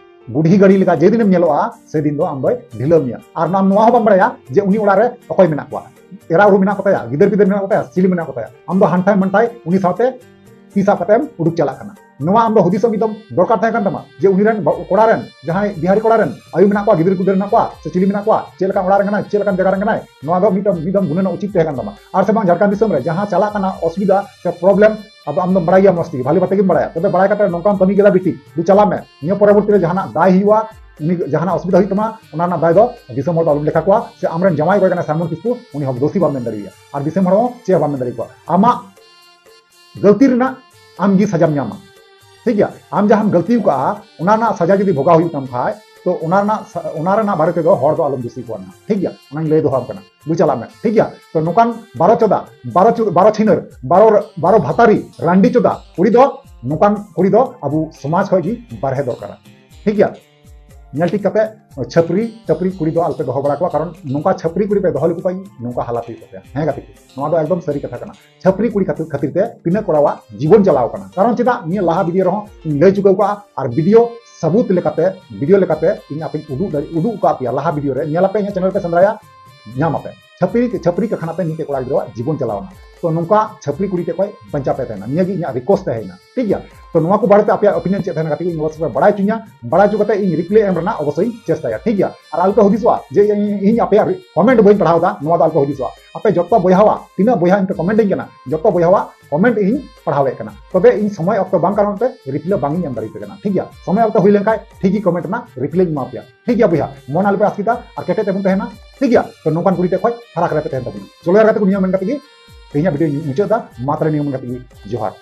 ᱵᱩᱰᱷᱤ ᱜᱟᱹᱲᱤ ᱞᱮᱠᱟ ᱡᱮᱫᱤᱱᱮᱢ ᱧᱮᱞᱚᱜᱼᱟ, ᱥᱮᱫᱤᱱ ᱫᱚ ᱟᱢ ᱫᱚᱭ ᱰᱷᱤᱞᱟᱹᱣ ᱢᱮᱭᱟ᱾ ᱟᱨ ᱟᱢ ᱱᱚᱣᱟ ᱦᱚᱸ ᱵᱟᱢ ᱵᱟᱲᱟᱭᱟ ᱡᱮ ᱩᱱᱤ ᱚᱲᱟᱜ ᱨᱮ ᱚᱠᱚᱭ ᱢᱮᱱᱟᱜ ᱠᱚᱣᱟ, ᱮᱨᱟ ᱩᱨᱩ ᱢᱮᱱᱟᱜ ᱠᱚᱛᱟᱭᱟ, ᱜᱤᱫᱟᱹᱨ ᱯᱤᱫᱟᱹᱨ ᱢᱮᱱᱟᱜ ᱠᱚᱛᱟᱭᱟ, ᱪᱤᱞᱤ ᱢᱮᱱᱟᱜ ᱠᱚᱛᱟᱭᱟ᱾ ᱟᱢ ᱫᱚ ᱦᱟᱱᱛᱟᱭ ᱢᱟᱱᱛᱟᱭ ᱩᱱᱤ ᱥᱟᱶᱛᱮ ᱛᱤ ᱥᱟᱵ ᱠᱟᱛᱮᱢ ᱩᱰᱩᱠ ᱪᱟᱞᱟᱜ ᱠᱟᱱᱟ᱾ ᱱᱚᱣᱟ ᱟᱢ ᱫᱚ ᱦᱩᱫᱤᱥᱚᱜ ᱢᱤᱫ ᱫᱚᱢ ᱫᱚᱨᱠᱟᱨ ᱛᱟᱦᱮᱸ ᱠᱟᱱ ᱛᱟᱢᱟ ᱡᱮ ᱩᱱᱤ ᱨᱮᱱ ᱵᱟ-, ᱠᱚᱲᱟ ᱨᱮᱱ, ᱡᱟᱦᱟᱸᱭ ᱵᱤᱦᱟᱨᱤ ᱠᱚᱲᱟ ᱨᱮᱱ ᱟᱭᱳ ᱢᱮᱱᱟᱜ ᱠᱚᱣᱟ, ᱜᱤᱫᱟᱹᱨ ᱯᱤᱫᱟᱹᱨ ᱢᱮᱱᱟᱜ ᱠᱚᱣᱟ, ᱥᱮ ᱪᱤᱞᱤ ᱢᱮᱱᱟᱜ ᱠᱚᱣᱟ, ᱪᱮᱫ ᱞᱮᱠᱟᱱ ᱚᱲᱟᱜ ᱨᱮᱱ ᱠᱟᱱᱟᱭ, ᱪᱮᱫ ᱞᱮᱠᱟᱱ ᱡᱟᱭᱜᱟ ᱨᱮᱱ ᱠᱟᱱᱟᱭ, ᱱᱚᱣᱟ ᱫᱚ ᱢᱤᱫ ᱫᱚᱢ, ᱢᱤᱫ ᱫᱚᱢ ᱜᱩᱱᱟᱹᱱᱚᱜ ᱩᱪᱤᱛ ᱛᱟᱦᱮᱸ ᱠᱟᱱ ᱛᱟᱢᱟ᱾ ᱟᱨ ᱥᱮ ᱵᱟᱝ, ᱡᱷᱟᱲᱠᱷᱚᱸᱰ ᱫᱤᱥᱚᱢ ᱨᱮ ᱡᱟᱦᱟᱸ ᱪᱟᱞᱟᱜ ᱠᱟᱱᱟ ᱚᱥᱩᱵᱤᱫᱷᱟ ᱥᱮ problem, ᱟᱫᱚ ᱟᱢ ᱫᱚᱢ ᱵᱟᱲᱟᱭ ᱜᱮᱭᱟ ᱢᱚᱡᱽ ᱛᱮᱜᱮ, ᱵᱷᱟᱞᱮ ᱵᱷᱟᱵᱮ ᱛᱮᱜᱮᱢ ᱵᱟᱲᱟᱭᱟ᱾ ᱛᱚᱵᱮ ᱵᱟᱲᱟᱭ ᱠᱟᱛᱮ ᱱᱚᱝᱠᱟᱢ ᱠᱟᱹᱢᱤ ᱠᱮᱫᱟ ᱵᱤᱴᱤ, ᱫᱩ ᱪᱟᱞᱟᱜ ᱢᱮ, ᱱᱤᱭᱟᱹ ᱯᱚᱨᱚᱵᱚᱨᱛᱤ ᱨᱮ ᱡᱟᱦᱟᱱᱟᱜ ᱫᱟᱭ ᱦᱩᱭᱩᱜᱼᱟ, ᱩᱱᱤ ᱡᱟᱦᱟᱱᱟᱜ ᱚᱥᱩᱵᱤᱫᱷᱟ ᱦᱩᱭᱩᱜ ᱛᱟᱢᱟ, ᱚᱱᱟ ᱨᱮᱱᱟᱜ ᱫᱟᱭ ᱫᱚ ᱫᱤᱥᱚᱢ ᱦᱚᱲ ᱫᱚ ᱟᱞᱚᱢ ᱞᱮᱠᱷᱟ ᱠᱚᱣᱟ, ᱥᱮ ᱟᱢᱨᱮᱱ ᱡᱟᱶᱟᱭ ᱚᱠᱚᱭ ᱠᱟᱱᱟᱭ ᱥᱟᱭᱢᱚᱱ ᱠᱤᱥᱠᱩ, ᱩᱱᱤ ᱦᱚᱸ ᱫᱳᱥᱤ ᱵᱟᱢ ᱢᱮᱱ ᱫᱟᱲᱮᱭᱟᱭᱟ, ᱟᱨ ᱫᱤᱥᱚᱢ ᱦᱚᱲ ᱦᱚᱸ ᱪᱮᱫ ᱦᱚᱸ ᱵᱟᱢ ᱢᱮᱱ ᱫᱟᱲᱮᱭᱟᱠᱚᱣᱟ᱾ ᱟᱢᱟᱜ ᱜᱟᱹᱞᱛᱤ ᱨᱮᱱᱟᱜ ᱟᱢ ᱜᱮ ᱥᱟᱡᱟᱢ ᱧᱟᱢᱟ᱾ ᱴᱷᱤᱠ ᱜᱮᱭᱟ? ᱟᱢ ᱡᱟᱦᱟᱸᱢ ᱜᱟᱹᱞᱛᱤ ᱟᱠᱟᱫᱼᱟ, ᱚᱱᱟ ᱨᱮᱱᱟᱜ ᱥᱟᱡᱟ ᱡᱩᱫᱤ ᱵᱷᱳᱜᱟᱣ ᱦᱩᱭᱩᱜ ᱛᱟᱢ ᱠᱷᱟᱡ, ᱛᱚ ᱚᱱᱟ ᱨᱮᱱᱟᱜ ᱥᱟ-, ᱚᱱᱟ ᱨᱮᱱᱟᱜ ᱵᱟᱨᱮ ᱛᱮᱫᱚ ᱦᱚᱲ ᱫᱚ ᱟᱞᱚᱢ ᱫᱩᱥᱤ ᱠᱚᱣᱟ ᱱᱟᱦᱟᱜ᱾ ᱴᱷᱤᱠ ᱜᱮᱭᱟ? ᱚᱱᱟᱧ ᱞᱟᱹᱭ ᱫᱚᱦᱚ ᱟᱢ ᱠᱟᱱᱟ, ᱵᱩᱡᱽ ᱪᱟᱞᱟᱜ ᱢᱮ᱾ ᱴᱷᱤᱠ ᱜᱮᱭᱟ? ᱛᱚ ᱱᱚᱝᱠᱟᱱ ᱵᱟᱨᱚ ᱪᱚᱫᱟ, ᱵᱟᱨᱚ ᱪᱚ-, ᱵᱟᱨᱚ ᱪᱷᱤᱱᱟᱹᱨ, ᱵᱟᱨᱚ, ᱵᱟᱨᱚ ᱵᱷᱟᱛᱟᱨᱤ, ᱨᱟᱱᱰᱤ ᱪᱚᱫᱟ ᱠᱩᱲᱤ ᱫᱚ, ᱱᱚᱝᱠᱟᱱ ᱠᱩᱲᱤ ᱫᱚ ᱟᱵᱚ ᱥᱚᱢᱟᱡᱽ ᱠᱷᱚᱡ ᱜᱮ ᱵᱟᱨᱦᱮ ᱫᱚᱨᱠᱟᱨᱟ᱾ ᱴᱷᱤᱠ ᱜᱮᱭᱟ? ᱧᱮᱞ ᱴᱷᱤᱠ ᱠᱟᱛᱮ ᱪᱷᱟᱹᱯᱨᱤ, ᱪᱷᱟᱹᱯᱨᱤ ᱠᱩᱲᱤ ᱫᱚ ᱟᱞᱚᱯᱮ ᱫᱚᱦᱚ ᱵᱟᱲᱟ ᱠᱚᱣᱟ, ᱠᱟᱨᱚᱱ ᱱᱚᱝᱠᱟ ᱪᱷᱟᱹᱯᱨᱤ ᱠᱩᱲᱤ ᱯᱮ ᱫᱚᱦᱚ ᱞᱮᱠᱚ ᱠᱷᱟᱡ ᱱᱚᱝᱠᱟ ᱦᱟᱞᱟᱛ ᱦᱩᱭᱩᱜ ᱛᱟᱯᱮᱭᱟ᱾ ᱦᱮᱸ ᱜᱟᱛᱮ ᱠᱚ, ᱱᱚᱣᱟ ᱫᱚ ᱮᱠᱫᱚᱢ ᱥᱟᱹᱨᱤ ᱠᱟᱛᱷᱟ ᱠᱟᱱᱟ᱾ ᱪᱷᱟᱹᱯᱨᱤ ᱠᱩᱲᱤ ᱠᱷᱟᱹᱛᱤᱨ, ᱠᱷᱟᱹᱛᱤᱨ ᱛᱮ ᱛᱤᱱᱟᱹᱜ ᱠᱚᱲᱟᱣᱟᱜ ᱡᱤᱵᱚᱱ ᱪᱟᱞᱟᱣ ᱠᱟᱱᱟ᱾ ᱠᱟᱨᱚᱱ ᱪᱮᱫᱟᱜ, ᱱᱤᱭᱟᱹ ᱞᱟᱦᱟ video ᱨᱮᱦᱚᱸ ᱤᱧ ᱞᱟᱹᱭ ᱪᱩᱠᱟᱹᱣ ᱠᱟᱜᱼᱟ, ᱟᱨ video ᱥᱟᱵᱩᱛ ᱞᱮᱠᱟᱛᱮ, video ᱞᱮᱠᱟᱛᱮ ᱤᱧ ᱟᱯᱮᱧ ᱩᱫᱩᱜ ᱫᱟᱲᱮ-, ᱩᱫᱩᱜ ᱠᱟᱜ ᱯᱮᱭᱟ ᱞᱟᱦᱟ video ᱨᱮ᱾ ᱧᱮᱞ ᱟᱯᱮ, ᱤᱧᱟᱹᱜ channel ᱯᱮ ᱥᱮᱸᱫᱽᱨᱟᱭᱟ, ᱧᱟᱢ ᱟᱯᱮ᱾ ᱪᱷᱟᱹᱯᱨᱤ, ᱪᱷᱟᱹᱯᱨᱤ ᱠᱟᱠᱷᱟᱱᱟ ᱛᱮ ᱢᱤᱫᱴᱮᱡ ᱠᱚᱲᱟ ᱜᱤᱫᱽᱨᱟᱹᱣᱟᱜ ᱡᱤᱵᱚᱱ ᱪᱟᱞᱟᱣᱱᱟ᱾ ᱛᱚ ᱱᱚᱝᱠᱟ ᱪᱷᱟᱹᱯᱨᱤ ᱠᱩᱲᱤ ᱴᱷᱮᱡ ᱠᱷᱚᱡ ᱵᱟᱧᱪᱟᱣ ᱯᱮ ᱛᱟᱦᱮᱱᱟ, ᱱᱤᱭᱟᱹ ᱜᱮ ᱤᱧᱟᱹᱜ request ᱛᱟᱦᱮᱸᱭᱮᱱᱟ᱾ ᱴᱷᱤᱠ ᱜᱮᱭᱟ? ᱛᱚ ᱱᱚᱣᱟ ᱠᱚ ᱵᱟᱨᱮᱛᱮ ᱟᱯᱮᱭᱟᱜ opinion ᱪᱮᱫ ᱛᱟᱦᱮᱱᱟ ᱜᱟᱛᱮ ᱠᱚ, ᱤᱧ WhatsApp ᱨᱮ ᱵᱟᱲᱟᱭ ᱦᱚᱪᱚᱧᱟ᱾ ᱵᱟᱲᱟᱭ ᱦᱚᱪᱚ ᱠᱟᱛᱮ ᱤᱧ reply ᱮᱢ ᱨᱮᱱᱟᱜ ᱚᱵᱚᱥᱥᱳᱭ ᱤᱧ ᱪᱮᱥᱴᱟᱭᱟ᱾ ᱴᱷᱤᱠ ᱜᱮᱭᱟ? ᱟᱨ ᱟᱞᱚᱯᱮ ᱦᱩᱫᱤᱥᱚᱜᱼᱟ ᱡᱮ ᱤᱧ, ᱤᱧ ᱟᱯᱮᱭᱟᱜ ᱨᱤ-, comment ᱵᱟᱹᱧ ᱯᱟᱲᱦᱟᱣ ᱮᱫᱟ, ᱱᱚᱣᱟ ᱫᱚ ᱟᱞᱚᱯᱮ ᱦᱩᱫᱤᱥᱚᱜᱼᱟ᱾ ᱟᱯᱮ ᱡᱚᱛᱚ ᱵᱚᱭᱦᱟᱣᱟᱜ, ᱛᱤᱱᱟᱹᱜ ᱵᱚᱭᱦᱟ ᱤᱧ ᱯᱮ comment ᱟᱹᱧ ᱠᱟᱱᱟ, ᱡᱚᱛᱚ ᱵᱚᱭᱦᱟᱣᱟᱜ comment ᱤᱧ ᱯᱟᱲᱦᱟᱣᱮᱫ ᱠᱟᱱᱟ᱾ ᱛᱚᱵᱮ ᱤᱧ ᱥᱚᱢᱚᱭ ᱚᱠᱛᱚ ᱵᱟᱝ ᱠᱟᱨᱚᱱ ᱛᱮ reply ᱵᱟᱝ ᱤᱧ ᱮᱢ ᱫᱟᱲᱮᱭᱟᱯᱮ ᱠᱟᱱᱟ᱾ ᱴᱷᱤᱠ ᱜᱮᱭᱟ? ᱥᱚᱢᱚᱭ ᱚᱠᱛᱚ ᱦᱩᱭ ᱞᱮᱱᱠᱷᱟᱡ ᱴᱷᱤᱠ ᱜᱮ comment ᱨᱮᱱᱟᱜ reply ᱤᱧ ᱮᱢᱟ ᱯᱮᱭᱟ᱾ ᱴᱷᱤᱠ ᱜᱮᱭᱟ ᱵᱚᱭᱦᱟ, ᱢᱚᱱ ᱟᱞᱚᱯᱮ ᱟᱥᱠᱮᱛᱟ ᱟᱨ ᱠᱮᱴᱮᱡ ᱛᱮᱵᱚᱱ ᱛᱟᱦᱮᱱᱟ᱾ ᱴᱷᱤᱠ ᱜᱮᱭᱟ? ᱛᱚ ᱱᱚᱝᱠᱟᱱ ᱠᱩᱲᱤ ᱴᱷᱮᱡ ᱠᱷᱚᱡ ᱯᱷᱟᱨᱟᱠ ᱨᱮᱯᱮ ᱛᱟᱦᱮᱱ ᱛᱟᱵᱚᱱᱟ᱾ ᱪᱚᱞᱚ ᱭᱟᱨ ᱜᱟᱛᱮ ᱠᱚ, ᱱᱤᱭᱟᱹ ᱢᱮᱱ ᱠᱟᱛᱮ ᱜᱮ ᱛᱮᱦᱮᱧᱟᱜ video ᱤᱧ ᱢᱩᱪᱟᱹᱫ ᱮᱫᱟ᱾ ᱢᱟ ᱛᱟᱦᱞᱮ ᱱᱤᱭᱟᱹ ᱢᱮᱱ ᱠᱟᱛᱮ ᱜᱮ ᱡᱚᱦᱟᱨ᱾